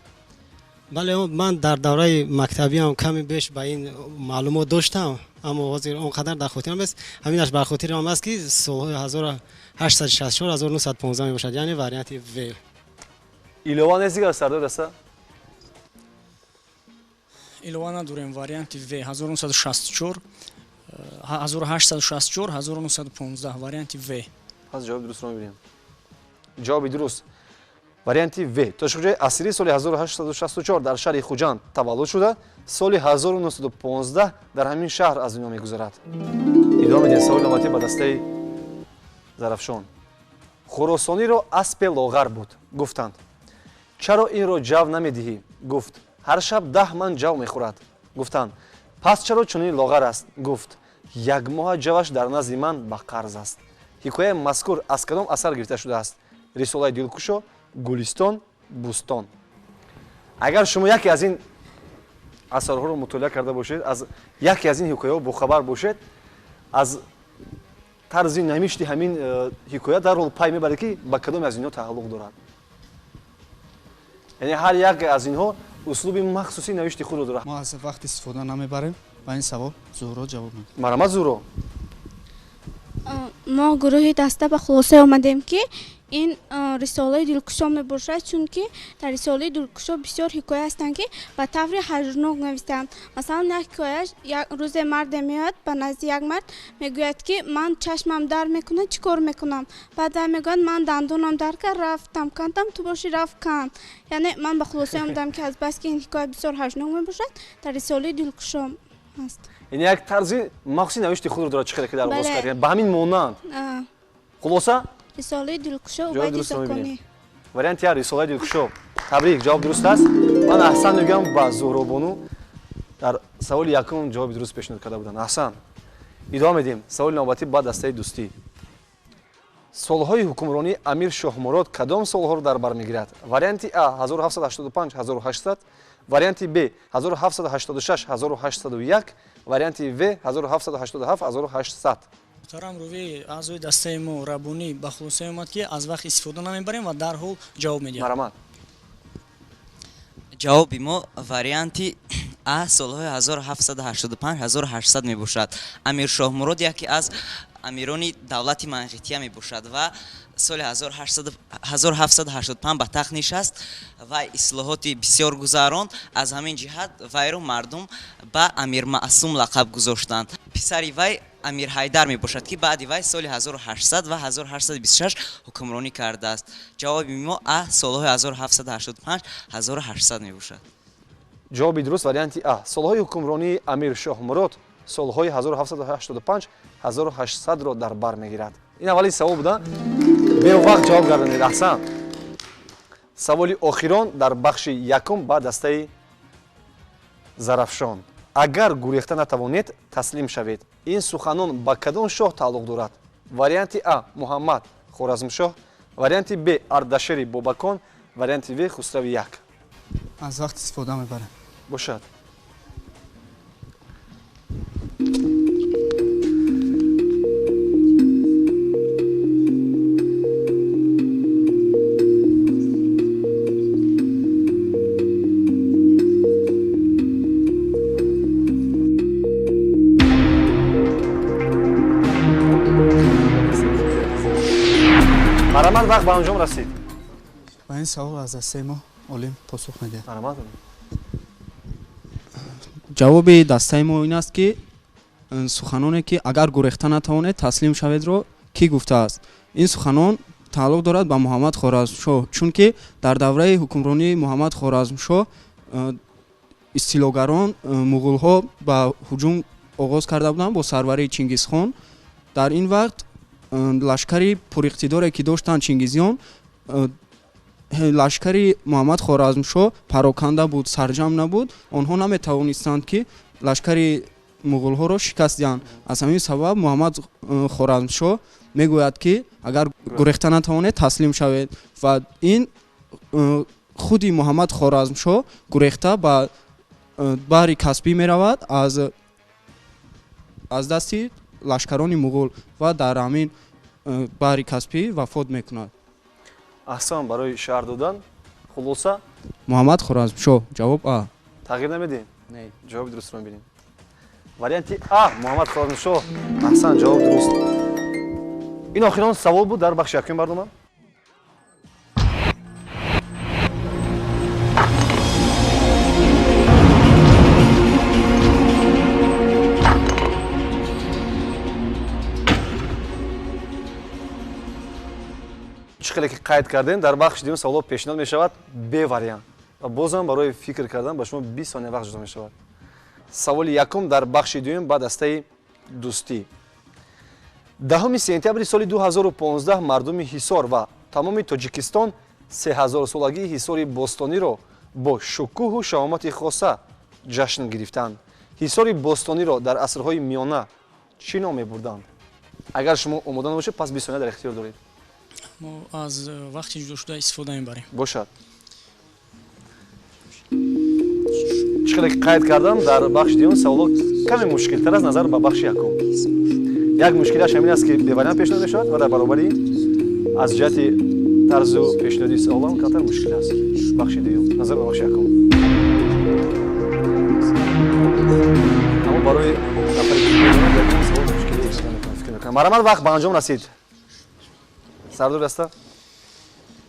Бале, ман дар давраи мактабиам каме беш ба ин маълумот доштам, аммо ҳозир он қадар дар хотирам нест. Ҳаминаш бар хотирам аст, ки солҳои 1864 1915 мебошад, яъне варианти В. Илова нест дигар, сардор даста? Илова надорем. Варианти В 1964 1864 1915, варианти В. Пас ҷавоби дурустро мебинем. Ҷавоби дуруст варианти В. Тошхуҷаи Асирӣ соли 1864 дар шаҳри Хуҷанд таваллуд шуда, соли 1915 дар ҳамин шаҳр аз дунё мегузарад. Идома медиҳем. Саволи навбатӣ ба дастаи Зарафшон. Хуросониро аспе лоғар буд. Гуфтанд: чаро инро ҷав намедиҳӣ? Гуфт: ҳар шаб 10 ман ҷав мехӯрад. Гуфтанд: пас чаро чунин лоғар аст? Гуфт: як моҳа ҷаваш дар назди ман ба қарз аст. Ҳикояи мазкур аз кадом асар гирифта шудааст? Рисолаи Дилкушо, Гулистон, Бӯстон. Агар шумо яке аз ин асарҳоро мутолиа карда бошед, аз яке аз ин ҳикояҳо бохабар бошед, аз тарзи намишти ҳамин ҳикоя дарҳол пай мебаред, ки ба кадоме аз инҳо тааллуқ дорад. Яъне ҳар як аз инҳо услуби махсуси навишти худро дорад. Мо аз вақт истифода намебарем. Ба ин савол Зуҳро ҷавоб медиҳад. Марҳамат, Зуҳро. Мо гурӯҳи даста ба хулоса омадем, ки ин рисолаи Дилкушо мебошад, чунки дар рисолаи Дилкушо бисёр ҳикоя ҳастанд, ки ба таври ҳаҷрнок навиштаанд. Масалан, як ҳикояш: як рӯзе марде меояд ба назди як мард, мегӯяд, ки ман чашмам дард мекунад, чӣ кор мекунам? Баъд вай мегӯяд: ман дандонам дард кард, рафтам кандам, ту бошӣ рафт канд. Яъне ман ба хулоса омадам, ки азбаски ин ҳикоя бисёр ҳаҷрнок мебошад, дар рисолаи Дилкушо ҳаст. Яъне як тарзи махсуси навишти худро дорад, чӣ хеле ки дар оғоз кардем, ба ҳамин монанд. Хулоса? Рисолаи Дилкушо, Убайди Зоконӣ. Варианти А, рисолаи Дилкушо. Табрик, ҷавоб дуруст аст. Ман аҳсан мегӯям ба Зуҳробону, дар саволи якум ҷавоби дуруст пешниҳод карда буданд. Аҳсан. Идома медиҳем. Саволи навбатӣ ба дастаи дӯстӣ. Солҳои ҳукмронии Амир Шоҳмурод кадом солҳоро дар бар мегирад? Варианти А 1785 1800, варианти Б 1786 1801, варианти В 1787 1800. Муҳтарам ровӣ, аъзои дастаи мо Рабонӣ ба хулосае омад, ки аз вақт истифода намебарем ва дарҳол ҷавоб медиҳад. Марҳамат. Ҷавоби мо варианти А, солҳои 1785 1800 мебошад. Амир Шоҳмурод яке аз амирони давлати Манғития мебошад ва соли 1785 ба тахт нишаст ва ислоҳоти бисёр гузаронд. Аз ҳамин ҷиҳат вайро мардум ба Амир Маъсум лақаб гузоштанд. Писари вай Амир Ҳайдар мебошад, ки баъди вай соли 1800 ва 1826 ҳукмронӣ кардааст. Ҷавоби мо А, солҳои 1785 1800 мебошад. Ҷавоби дуруст варианти А. Солҳои ҳукмронии Амир Шоҳмурод солҳои 1785 1800-ро дар бар мегирад. Ин аввалин савол буда, бевақт ҷавоб гардонид. Аҳсан. Саволи охирон дар бахши якум ба дастаи Зарафшон. Агар гурехта натавонед, таслим шавед. Ин суханон ба кадом шоҳ тааллуқ дорад? Варианти А Муҳаммад Хоразмшоҳ, варианти Б Ардашери Бобакон, варианти В Хусрави як. Аз вақт истифода мебарем. Бошад. Марҳамат, вақт ба анҷом расид. Ба ин савол аз дастаи мо Олим посух медиҳад. Марҳамат. Ҷавоби дастаи мо ин аст, ки суханоне, ки агар гурехта натавонед, таслим шаведро кӣ гуфтааст? Ин суханон тааллуқ дорад ба Муҳаммад Хоразмшоҳ, чунки дар давраи ҳукмронии Муҳаммад Хоразмшоҳ истилогарон муғулҳо ба ҳуҷум оғоз карда буданд бо сарварии Чингизхон. Дар ин вақт лашкари пуриқтидоре, ки доштанд чингизиён, лашкари Муҳаммад Хоразмшоҳ пароканда буд, сарҷам набуд. Онҳо наметавонистанд, ки лашкари муғулҳоро шикаст диҳанд. Аз ҳамин сабаб Муҳаммад Хоразмшоҳ мегӯяд, ки агар гурехта натавонед, таслим шавед, ва ин худи Муҳаммад Хоразмшоҳ гурехта ба баҳри Каспӣ меравад аз дасти лашкарони муғул ва дар ҳамин баҳри Каспӣ вафот мекунад. Аҳсан барои шаҳр додан. Хулоса, Муҳаммад Хоразмшоҳ, ҷавоб А. Тағйир намедиҳем? Не. Ҷавоби дурустро мебинем. Варианти А, Муҳаммад Хоразмшоҳ. Аҳсан, ҷавоб дуруст. Ин охирон савол буд дар бахши якуми барнома. Чӣ хеле ки қайд кардем, дар бахши дуюм саволҳо пешниҳод мешавад бевариант ва бозам барои фикр кардан ба шумо 20 сония вақт ҷудо мешавад. Саволи якум дар бахши дуюм ба дастаи дӯстӣ. 10 сентябри соли 2015 мардуми Ҳисор ва тамоми Тоҷикистон 3000-солагии Ҳисори бостониро бо шукӯҳу шаҳомати хоса ҷашн гирифтанд. Ҳисори бостониро дар асрҳои миёна чӣ ном мебурданд? Агар шумо омода набошед, пас 20 сония дар ихтиёр доред. Мо аз вақти ҷудошуда истифода мебарем. Бошад. Чӣ хеле ки қайд кардам, дар бахши дуюм саволҳо каме мушкилтар аст назар ба бахши якум. Як мушкилиаш ҳамин аст, ки бевариант пешниҳод мешавад ва дар баробари аз ҷиҳати тарзу пешниҳоди саволам камтар мушкил аст бахши дуюм назар ба бахши якум. Аммо барои нафаре ки савол мушкилӣ фикр мекунам. Марҳамат, вақт ба анҷом расид. Сардор даста.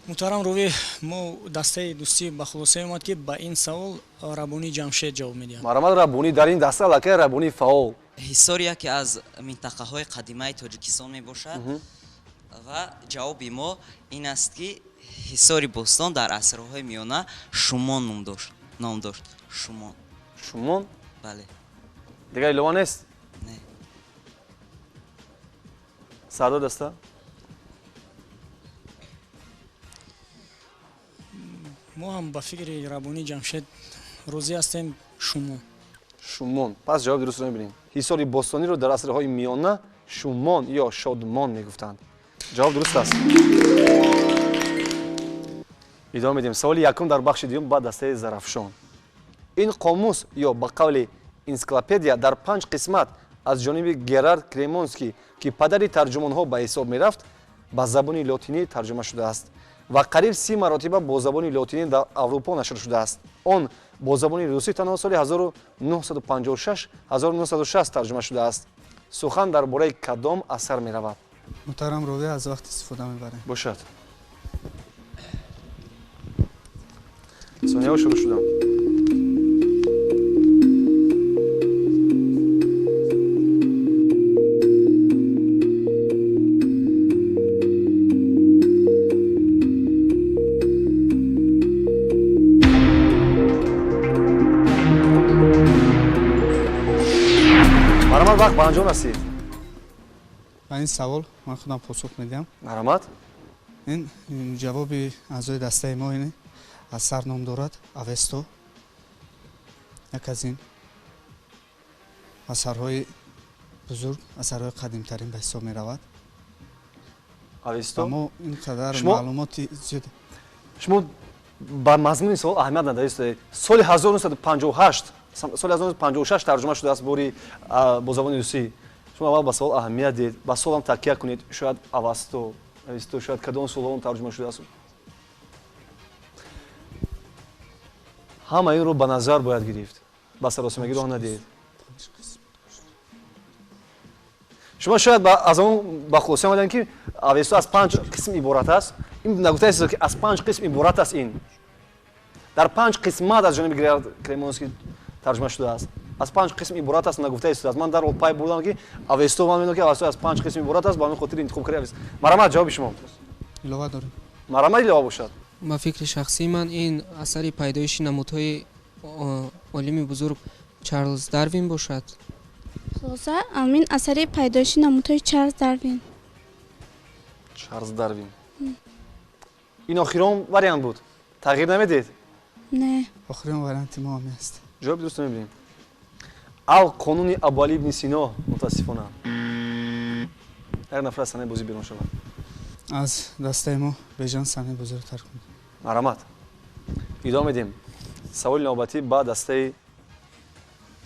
Муҳтарам ровӣ, мо дастаи дӯстӣ ба хулосае омад, ки ба ин савол Рабонӣ Ҷамшед ҷавоб медиҳад. Марҳамат, Рабонӣ. Дар ин даста аллакай Рабонӣ фаъол. Ҳисор яке аз минтақаҳои қадимаи Тоҷикистон мебошад ва ҷавоби мо ин аст, ки Ҳисори бостон дар асрҳои миёна Шумон ном дошт. Шумон. Шумон? Бале. Дигар илова нест? Не. Сардор даста. Мо ҳам ба фикри Рабонӣ Ҷамшед розӣ ҳастем. Шумон. Шумон. Пас ҷавоби дурустро мебинем. Ҳисори бостониро дар асрҳои миёна Шумон ё Шодмон мегуфтанд. Ҷавоб дуруст аст. Идома медиҳем. Саволи якум дар бахши дуюм ба дастаи Зарафшон. Ин қомус ё ба қавли энсиклопедия дар 5 қисмат аз ҷониби Герард Кремонский, ки падари тарҷумонҳо ба ҳисоб мерафт, ба забони лотинӣ тарҷума шудааст ва қариб 30 маротиба бо забони лотинӣ дар Аврупо нашр шудааст. Он бо забони русӣ танҳо соли 1956-1960 тарҷума шудааст. Сухан дар бораи кадом асар меравад? Муҳтарам ровӣ, аз вақт истифода мебарем. Бошад. Сонияҳо шурӯъ шуданд. Вақт ба анҷом расид. Ба ин савол ман худам посух медиҳам. Марҳамат. Ин ҷавоби аъзои дастаи мо ин асар ном дорад Авесто. Як аз ин асарҳои бузург, асарҳои қадимтарин ба ҳисоб меравад. Авесто? Мо ин қадар маълумоти зиёд. Шумо ба мазмуни савол аҳамият надодед. Соли 1958, соли 1956 тарҷума шудааст бори бо забони русӣ. Шумо аввал ба савол аҳамият диҳед, ба солам такя кунед. Шояд Авесто, шояд кадом солҳо тарҷума шудааст. Ҳама инро ба назар бояд гирифт. Ба саросимагӣ роҳ надиҳед. Шумо шояд аз он ба хулоса омадем, ки Авесто аз панҷ қисм иборат аст. Ин нагуфтааст, ки аз панҷ қисм иборат аст. Ин дар панҷ қисмат аз ҷониби Григор Кремонский тарҷума шудааст. Аз панҷ қисм иборат аст нагуфтааст. Ман дар пай бурдам, ки Авесто, ман медонам, ки Авесто аз панҷ қисм иборат аст, ба ҳамин хотир интихоб кардем Авесто. Марҳамат, ҷавоби шумо. Илова дорем. Марҳамат, илова бошад. Ба фикри шахсии ман, ин асари пайдоиши намудҳои олими бузург Чарлз Дарвин бошад. Хулоса, ин асари пайдоиши намудҳои Чарлз Дарвин. Чарлз Дарвин. Ин охирон вариант буд. Тағйир намедиҳед? Не. Охирин варианти мо ҳам аст. Ҷавоби дуруст мебинем. Ал қонуни Абуали ибни Сино, мутаассифона. Як нафар аз саҳнаи бозӣ берун шавад. Аз дастаи мо Бежан саҳнаи бозиро тарк мекунад. Марҳамат. Идома медиҳем. Саволи навбатӣ ба дастаи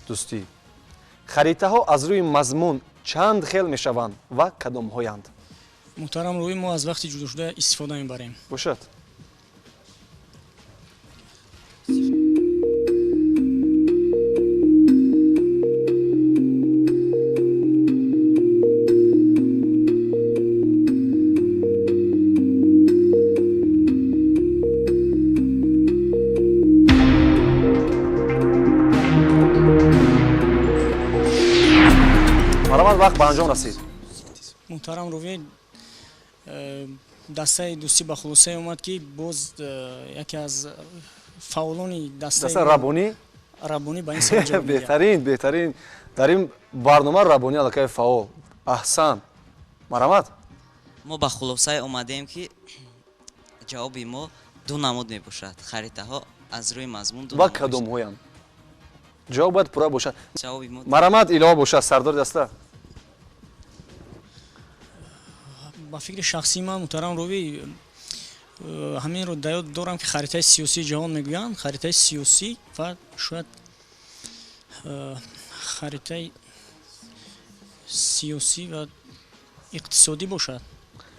дӯстӣ. Харитаҳо аз рӯи мазмун чанд хел мешаванд ва кадомҳоянд? Муҳтарам рӯи, мо аз вақти ҷудошуда истифода мебарем. Бошад. Вақт ба анҷом расид. Муҳтарам рӯви, дастаи дӯстӣ ба хулосае омад, ки боз яке аз фаъолони дастаи Рабонӣ Рабонӣ ба ин савол ҷавоб медиҳад. Беҳтарин, беҳтарин. Дар ин барнома Рабонӣ аллакай фаъол. Аҳсан. Марҳамат. Мо ба хулосае омадем, ки ҷавоби мо ду намуд мебошад. Харитаҳо аз рӯи мазмун ду ва кадомҳоянд? Ҷавоб бояд пурра бошад. Ҷавоби мо. Марҳамат, илова бошад, сардори даста. Ба фикри шахсии ман, муҳтарам рӯви, ҳаминро дар ёд дорам, ки харитаи сиёсии ҷаҳон мегӯянд, харитаи сиёсӣ ва шояд харитаи сиёсӣ ва иқтисодӣ бошад.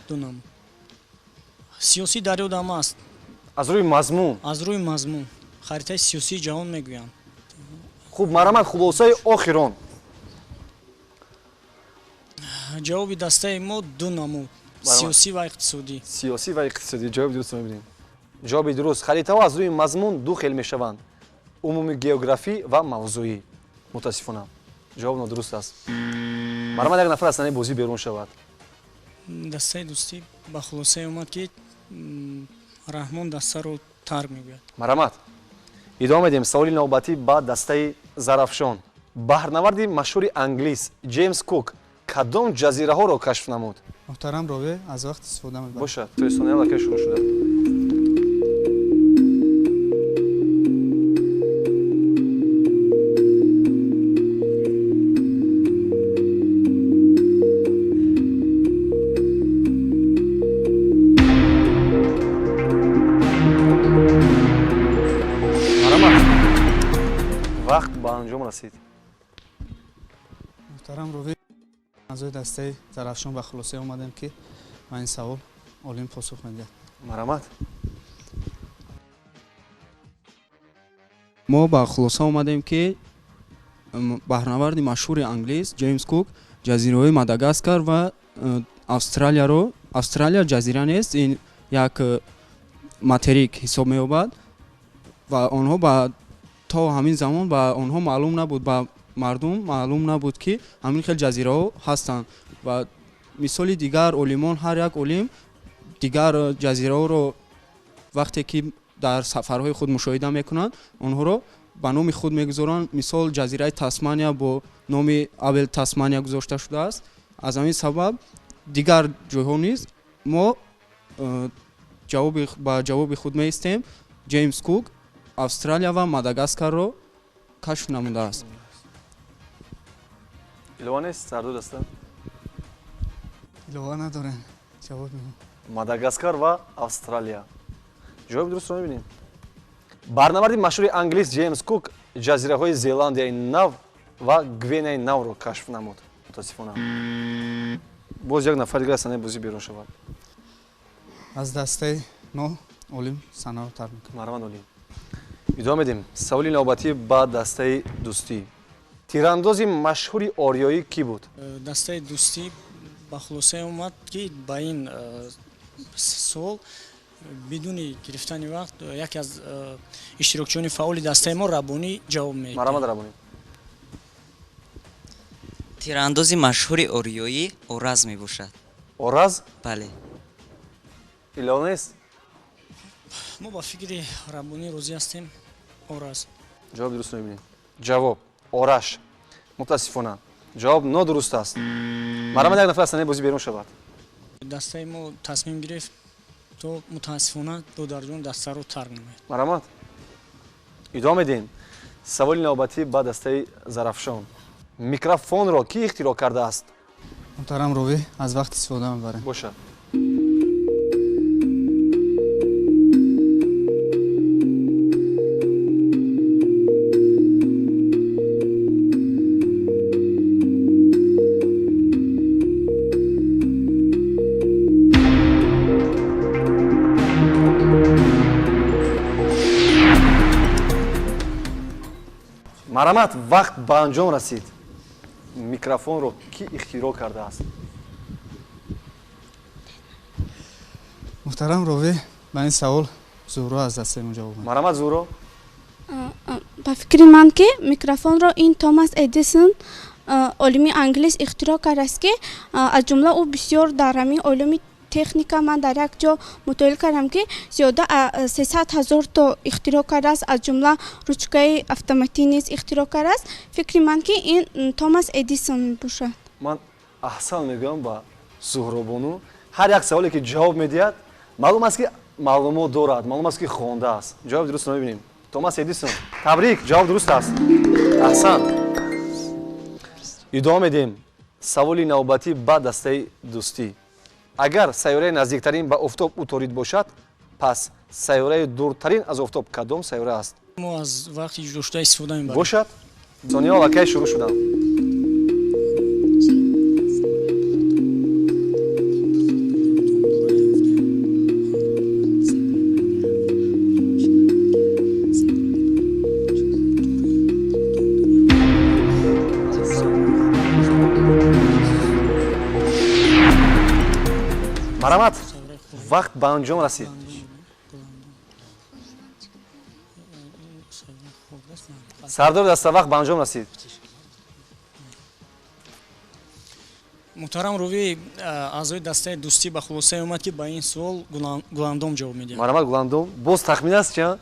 Ду намуд. Сиёсӣ дар ёдам аст. Аз рӯи мазмун. Аз рӯи мазмун. Харитаи сиёсии ҷаҳон мегӯянд. Хуб, марҳамат, хулосаи охирон. Ҷавоби дастаи мо ду намуд. Сиёсӣ ва иқтисодӣ. Сиёсӣ ва иқтисодӣ. Ҷавоби дуруст мебинем. Ҷавоби дуруст. Харитаҳо аз рӯи мазмун ду хел мешаванд. Умумии географӣ ва мавзӯӣ. Мутаассифона. Ҷавоб нодуруст аст. Марҳамат, як нафар аз саҳнаи бозӣ берун шавад. Дастаи дӯстӣ ба хулосае омад, ки Раҳмон дастаро тарк мегӯяд. Марҳамат. Идома медиҳем. Саволи навбатӣ ба дастаи Зарафшон. Баҳрнаварди машҳури англис Ҷеймс Кук кадом ҷазираҳоро кашф намуд? Муҳтарам рове, аз вақт истифода мебарам. Бошад, то сония аллакай шурӯъ шуда. Марҳамат. Вақт ба анҷом расид. Муҳтарам рове, аъзои дастаи Зарафшон ба хулоса омадем, ки ба ин савол олим посух медиҳад. Марҳамат. Мо ба хулоса омадем, ки баҳрнаварди машҳури англис Ҷеймс Кук ҷазираҳои Мадагаскар ва Австралияро, Австралия ҷазира нест, ин як материк ҳисоб меёбад, ва онҳо ба то ҳамин замон ба онҳо маълум набуд, ба мардум маълум набуд, ки ҳамин хел ҷазираҳо ҳастанд. Ва мисоли дигар олимон, ҳар як олим дигар ҷазираҳоро вақте ки дар сафарҳои худ мушоҳида мекунанд, онҳоро ба номи худ мегузоранд. Мисол, ҷазираи Тасмания бо номи Абел Тасмания гузошта шудааст. Аз ҳамин сабаб дигар ҷойҳо низ мо ба ҷавоби худ меистем. Ҷеймс Кук Австралия ва Мадагаскарро кашф намудааст. Илова нест, сардор даста? Илова надорем. Ҷавоб мегӯям. Мадагаскар ва Австралия. Ҷавоби дурустро мебинем. Баҳрнаварди машҳури англис Ҷеймс Кук ҷазираҳои Зеландияи нав ва Гвинеяи навро кашф намуд. Мутаассифона. Боз як нафар дигар аз саҳнаи бозӣ берун шавад. Аз дастаи мо олим саҳнаро тарк мекунад. Марҳамат, олим. Идома медиҳем. Саволи навбатӣ ба дастаи дӯстӣ. Тирандози машҳури ориёӣ кӣ буд? Дастаи дӯстӣ ба хулосае омад, ки ба ин суол бидуни гирифтани вақт яке аз иштирокчиёни фаъоли дастаи мо Раббонӣ ҷавоб медиҳад. Марҳамат, Раббонӣ. Тирандози машҳури ориёӣ Ораз мебошад. Ораз? Бале. Илова нест? Мо ба фикри Раббонӣ розӣ ҳастем. Ораз. Ҷавоб дуруст мебинем. Ҷавоб Ораш. Мутаассифона ҷавоб нодуруст аст. Марҳамат, як нафар аз саҳнаи бозӣ берун шавад. Дастаи мо тасмим гирифт то мутаассифона додарҷон дастаро тарк намояд. Марҳамат, идома медиҳем. Саволи навбатӣ ба дастаи Зарафшон. Микрофонро кӣ ихтироъ кардааст? Муҳтарам ровӣ, аз вақт истифода мебарем. Бошад. Марҳамат, вақт ба анҷом расид. Микрофонро кӣ ихтироъ кардааст? Муҳтарам ровӣ, ба ин савол Зуҳро аз дастаи мо ҷавоб медиҳад. Марҳамат, Зуҳро. Ба фикри ман, ки микрофонро ин Томас Эдисон, олими англис, ихтироъ кардааст, ки аз ҷумла ӯ бисёр дар ҳамин олами техника, ман дар як ҷо мутолиа кардам, ки зиёда 300 000 то ихтироъ кардааст, аз ҷумла ручкаи автоматӣ низ ихтироъ кардааст. Фикри ман, ки ин Томас Эдисон мебошад. Ман аҳсан мегӯям ба Зуҳробону. Ҳар як саволе ки ҷавоб медиҳад, маълум аст, ки маълумот дорад, маълум аст, ки хондааст. Ҷавоби дурустро мебинем. Томас Эдисон. Табрик, ҷавоб дуруст аст. Аҳсан. Идома медиҳем. Саволи навбатӣ ба дастаи дӯстӣ. Агар сайёраи наздиктарин ба офтоб Уторид бошад, пас сайёраи дуртарин аз офтоб кадом сайёра аст? Мо аз вақти ҷудошуда истифода мебарем. Бошад. Сониҳо аллакай шурӯъ шуданд. Марҳамат, вақт ба анҷом расид. Сардори даста, вақт ба анҷом расид. Муҳтарам ровӣ, аъзои дастаи дӯстӣ ба хулосае омад, ки ба ин суол Гуландом ҷавоб медиҳад. Марҳамат, Гуландом. Боз тахмин аст, ча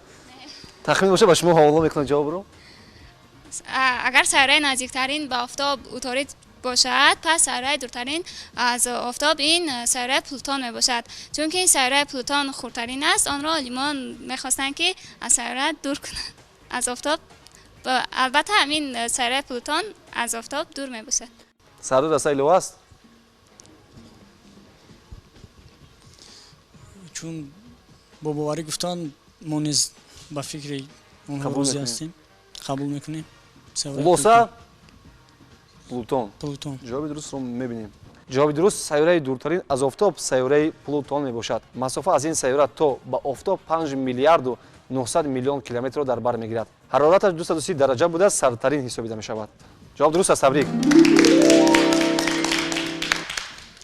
тахмин бошад, ба шумо ҳавола мекунам ҷавобро. Агар сайёраи наздиктарин ба офтоб Уторид бошад, пас сайёраи дуртарин аз офтоб ин сайёраи Плутон мебошад, чунки сайёраи Плутон хурдтарин аст. Онро олимон мехостанд, ки аз сайёра дур кунанд аз офтоб. Албатта, ҳамин сайёраи Плутон аз офтоб дур мебошад. Сардори даста, илова аст? Чун бо боварӣ гуфтанд, мо низ ба фикри онҳо розӣ ҳастем, қабул мекунем. Хулоса, Плутон. Плутон. Ҷавоби дурустро мебинем. Ҷавоби дуруст: сайёраи дуртарин аз офтоб сайёраи Плутон мебошад. Масофа аз ин сайёра то ба офтоб 5 миллиарду 900 миллион километрро дар бар мегирад. Ҳарораташ 230 дараҷа буда, сардтарин ҳисобида мешавад. Ҷавоб дуруст аст. Табрик.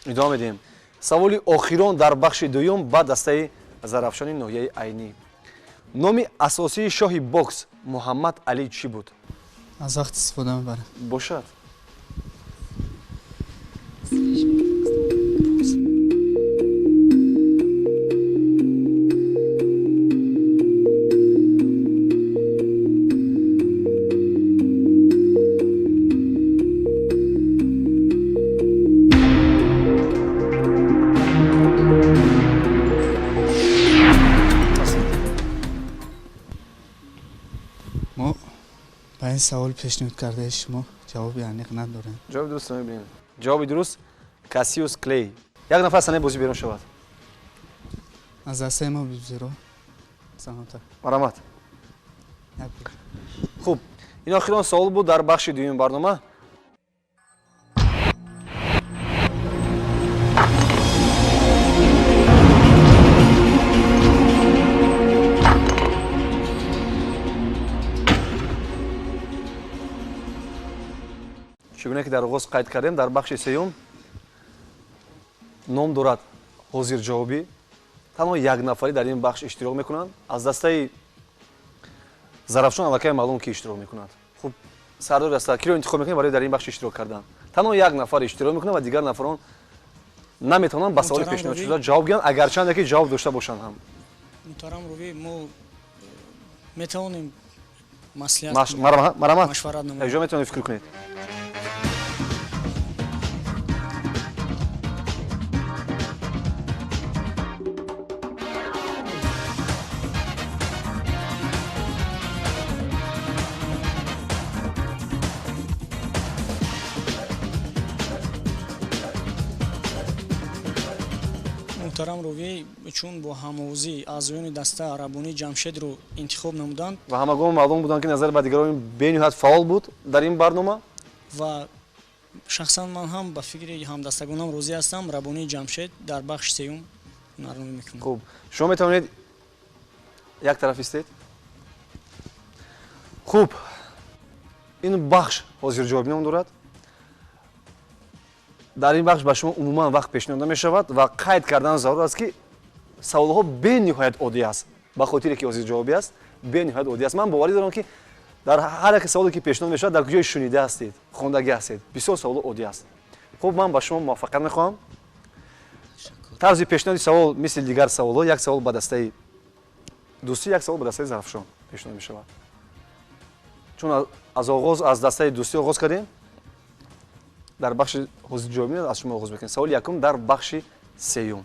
Идома медиҳем. Саволи охирон дар бахши дуюм ба дастаи Зарафшони ноҳияи Айнӣ. Номи асосии шоҳи бокс Муҳаммад Алӣ чӣ буд? Аз вақт истифода мебарем. Бошад. Мо ба ин савол пешниҳод кардаи шумо ҷавоби аниқ надорем. Ҷавоби дурустро мебинем. Ҷавоби дуруст: Кассиус Клей. Як нафар саҳнаи бозӣ берун шавад. Аз дастаи мо Бибизеро занота. Марҳамат. Хуб, ин охирон савол буд дар бахши дуюми барнома. Чӣ гуна ки дар оғоз қайд кардем, дар бахши сеюм ном дорад ҳозирҷавобӣ. Танҳо як нафарӣ дар ин бахш иштирок мекунанд. Аз дастаи Зарафшон аллакай маълум, ки иштирок мекунад. Хуб, сардори даста, киро интихоб мекунед барои дар ин бахш иштирок кардан? Танҳо як нафар иштирок мекунад ва дигар нафарон наметавонанд ба саволи Муҳтарам пешниҳодшуда Ровӣ. ҷавоб гӯянд, агарчанде ки ҷавоб дошта бошанд ҳам. Муҳтарам ровӣ, мо метавонем маслиҳат кунем, Марҳамат. Машварат намоем. Якҷо метавонед фикр кунед. Муҳтарам ровӣ, чун бо ҳамовозӣ аъзоёни даста Рабонии Ҷамшедро интихоб намуданд Ва ҳамагон маълум буданд, ки назар ба дигарон бениҳоят фаъол буд дар ин барнома. Ва шахсан ман ҳам ба фикри ҳамдастагонам розӣ ҳастам, Рабонии Ҷамшед дар бахши сеюм ҳунарномӣ мекунад. Хуб, шумо метавонед як тараф истед. Хуб, ин бахш ҳозирҷавобӣ ном дорад. Дар ин бахш ба шумо умуман вақт пешниҳод намешавад ва қайд кардан зарур аст, ки саволҳо бениҳоят оддӣ аст. Ба хотире ки ҳозирҷавобӣ аст, бениҳоят оддӣ аст. Ман боварӣ дорам, ки дар ҳар яке саволе, ки пешниҳод мешавад, дар куҷое шунида ҳастед, хондагӣ ҳастед. Бисёр саволҳо оддӣ аст. Хуб, ман ба шумо муваффақият мехоҳам. Тарзи пешниҳоди савол мисли дигар саволҳо: як савол ба дастаи Дӯстӣ, як савол ба дастаи Зарафшон пешниҳод мешавад. Чун аз оғоз аз дастаи Дӯстӣ оғоз кардем, дар бахши ҳозирҷавобӣ аз шумо оғоз мекунем. Саволи якум дар бахши сеюм: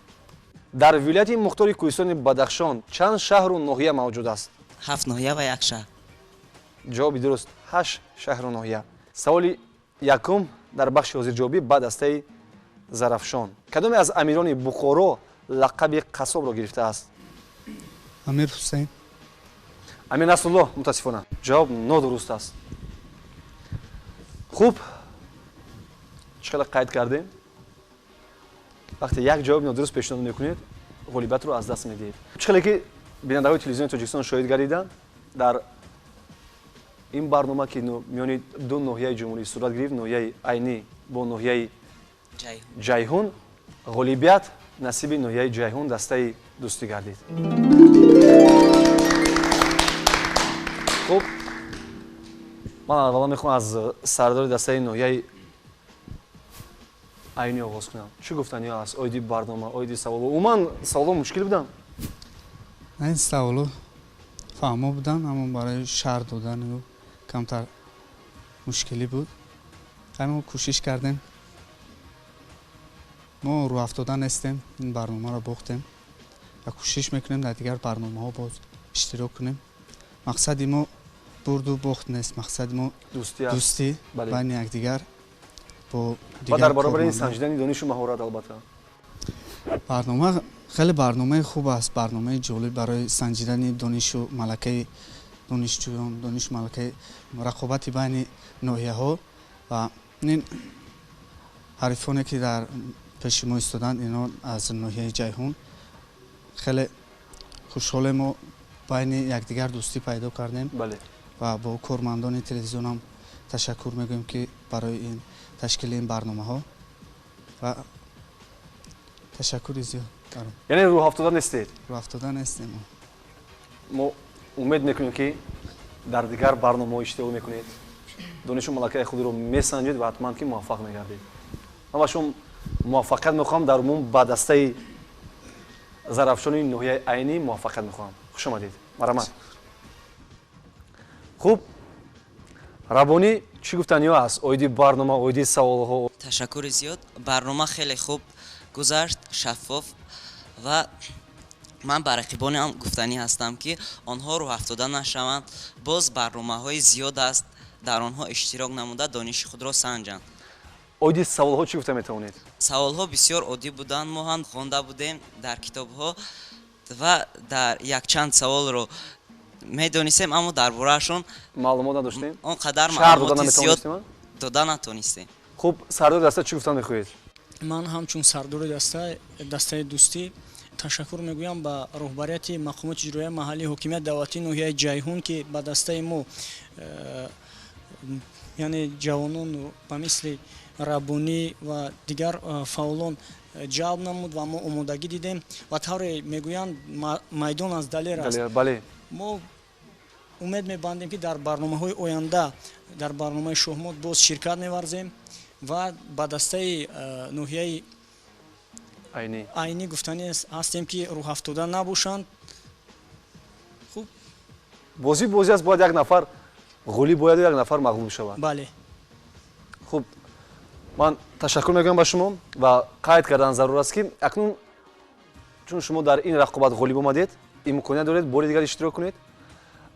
дар вилояти мухтори кӯҳистони Бадахшон чанд шаҳру ноҳия мавҷуд аст? Ҳафт ноҳия ва як шаҳр. Ҷавоби дуруст: ҳашт шаҳру ноҳия. Саволи якум дар бахши ҳозирҷавобӣ ба дастаи Зарафшон: кадоме аз амирони Бухоро лақаби қассобро гирифтааст? Амир Ҳусейн. Амир Насрулло. Мутаассифона, ҷавоб нодуруст аст. Хуб, чӣ хеле қайд кардем, вақте як ҷавоби нодуруст пешниҳод мекунед, ғолибиятро аз даст медиҳед. Чӣ хеле ки бинандаҳои телевизиони Тоҷикистон шоҳид гардиданд, дар ин барнома, ки миёни ду ноҳияи ҷумҳурӣ сурат гирифт, ноҳияи Айнӣ бо ноҳияи Ҷайҳун, ғолибият насиби ноҳияи Ҷайҳун, дастаи Дӯстӣ гардид. Хуб, ман аввало мехоҳам аз сардори дастаи ноҳияи Айнӣ оғоз кунам. Чӣ гуфтаниҳо аст оиди барнома, оиди саволҳо? Умуман, саволҳо мушкил буданд? Ин саволо фаҳмо буданд, аммо барои шарҳ додани ӯ камтар мушкилӣ буд. Мо кӯшиш кардем. Мо рӯҳафтода нестем, ин барномаро бохтем ва кӯшиш мекунем дар дигар барномаҳо боз иштирок кунем. Мақсади мо бурду бохт нест, мақсади мо дӯстӣ байни якдигар бо ва дар баробари ин санҷидани донишу маҳорат, албатта. Барнома хеле барномаи хуб аст, барномаи ҷолиб барои санҷидани донишу малакаи донишҷӯён, донишу малакаи рақобати байни ноҳияҳо. Ва ин ҳарифоне, ки дар пеши мо истоданд, инҳо аз ноҳияи Ҷайҳун. Хеле хушҳолем, мо байни якдигар дӯстӣ пайдо кардем ва бо кормандони телевизионам ташаккур мегӯем, ки барои ин ташкили ин барномаҳо, ва ташаккури зиёд. Яъне рӯҳафтода нестед? Рӯҳафтода нестем. Мо умед мекунем, ки дар дигар барномаҳо иштирок мекунед, донишу малакаи худро месанҷед ва ҳатман ки муваффақ мегардед. Ман ба шумо муваффақият мехоҳам, дар умум ба дастаи Зарафшони ноҳияи Айнӣ муваффақият мехоҳам. Хуш омадед, марҳамат. Хуб, Рабонӣ, чӣ гуфтаниҳо аст оиди барнома, оиди саволҳо? Ташаккури зиёд. Барнома хеле хуб гузашт, шаффоф, ва ман ба рақибонам гуфтанӣ ҳастам, ки онҳо рӯҳафтода нашаванд. Боз барномаҳои зиёд аст, дар онҳо иштирок намуда, дониши худро санҷанд. Оиди саволҳо чӣ гуфта метавонед? Саволҳо бисёр оддӣ буданд, мо ҳам хонда будем дар китобҳо ва дар якчанд саволро медонистем, аммо дар бораашон маълумот надоштем. Он қадар шарҳ дода маълумоти зиёд наметавонистем, а? Дода натонистем. Хуб, сардори даста, чӣ гуфтан мехоҳед? Ман ҳамчун сардори дастаи Дӯстӣ ташаккур мегӯям ба роҳбарияти мақомоти иҷроияи маҳаллии ҳокимияти давлатии ноҳияи Ҷайҳун, ки ба дастаи мо Яъне ҷавонон ба мисли Раббонӣ ва дигар фаъолон ҷалб намуд ва мо омодагӣ дидем ва тавре мегӯянд, майдон аз далер аст. Бале. Мо умед мебандем, ки дар барномаҳои оянда, дар барномаи Шоҳмот боз ширкат меварзем ва ба дастаи ноҳияи Айнӣ гуфтанӣ ҳастем, ки рӯҳафтода набошанд. Хуб. Бозӣ бозӣ аст, бояд як нафар ғолиб бояду як нафар мағлуб шавад. Бале. Хуб, ман ташаккур мекунам ба шумо ва қайд кардан зарур аст, ки акнун чун шумо дар ин рақобат ғолиб омадед, имконият доред бори дигар иштирок кунед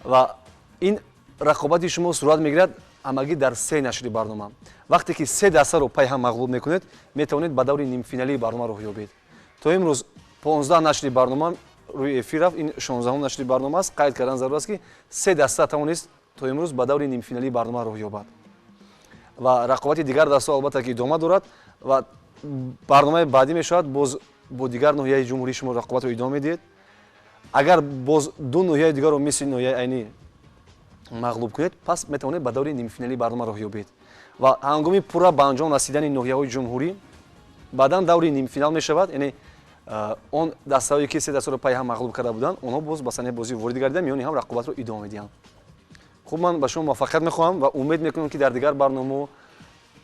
ва ин рақобати шумо сурат мегирад ҳамагӣ дар се нашри барнома. Вақте ки се дастаро пай ҳам мағлуб мекунед, метавонед ба даври нимфиналии барнома роҳ ёбед. То имрӯз 15 нашри барнома рӯи эфир рафт, ин 16-ум нашри барнома аст. Қайд кардан зарур аст, ки се даста тавонист то имрӯз ба даври нимфиналии барнома роҳ ёбад ва рақобати дигар дастаҳо албатта ки идома дорад ва барномаи баъдӣ мешавад, боз бо дигар ноҳияи ҷумҳурӣ шумо рақобатро идома медиҳед. Агар боз ду ноҳияи дигарро мисли ноҳияи Айнӣ мағлуб кунед, пас метавонед ба даври нимфиналии барнома роҳ ёбед ва ҳангоми пурра ба анҷом расидани ноҳияҳои ҷумҳурӣ баъдан даври нимфинал мешавад, яъне он дастаҳое, ки се дастаро пай ҳам мағлуб карда буданд, онҳо боз ба саҳнаи бозӣ ворид гардида, миёни ҳам рақобатро идома медиҳанд. Хуб, ман ба шумо муваффақият мехоҳам ва умед мекунам, ки дар дигар барномаҳо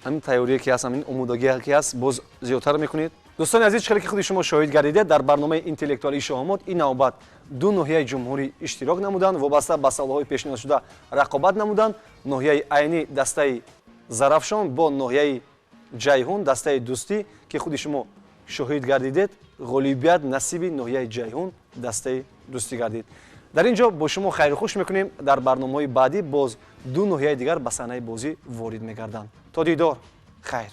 ҳамин тайёрие ки ҳаст, ҳамин омодагие ки ҳаст, боз зиёдтар мекунед. Дӯстони азиз, хеле ки худи шумо шоҳид гардидед, дар барномаи интеллектуалии Шоҳмот ин навбат ду ноҳияи ҷумҳурӣ иштирок намуданд, вобаста ба саволҳои пешниҳодшуда рақобат намуданд. Ноҳияи Айнӣ, дастаи Зарафшон, бо ноҳияи Ҷайҳун, дастаи Дӯстӣ, ки худи шумо шоҳид гардидед, ғолибият насиби ноҳияи Ҷайҳун, дастаи Дӯстӣ гардид. Дар ин ҷо бо шумо хайрухуш мекунем. Дар барномаҳои баъдӣ боз ду ноҳияи дигар ба саҳнаи бозӣ ворид мегарданд. То дидор, хайр.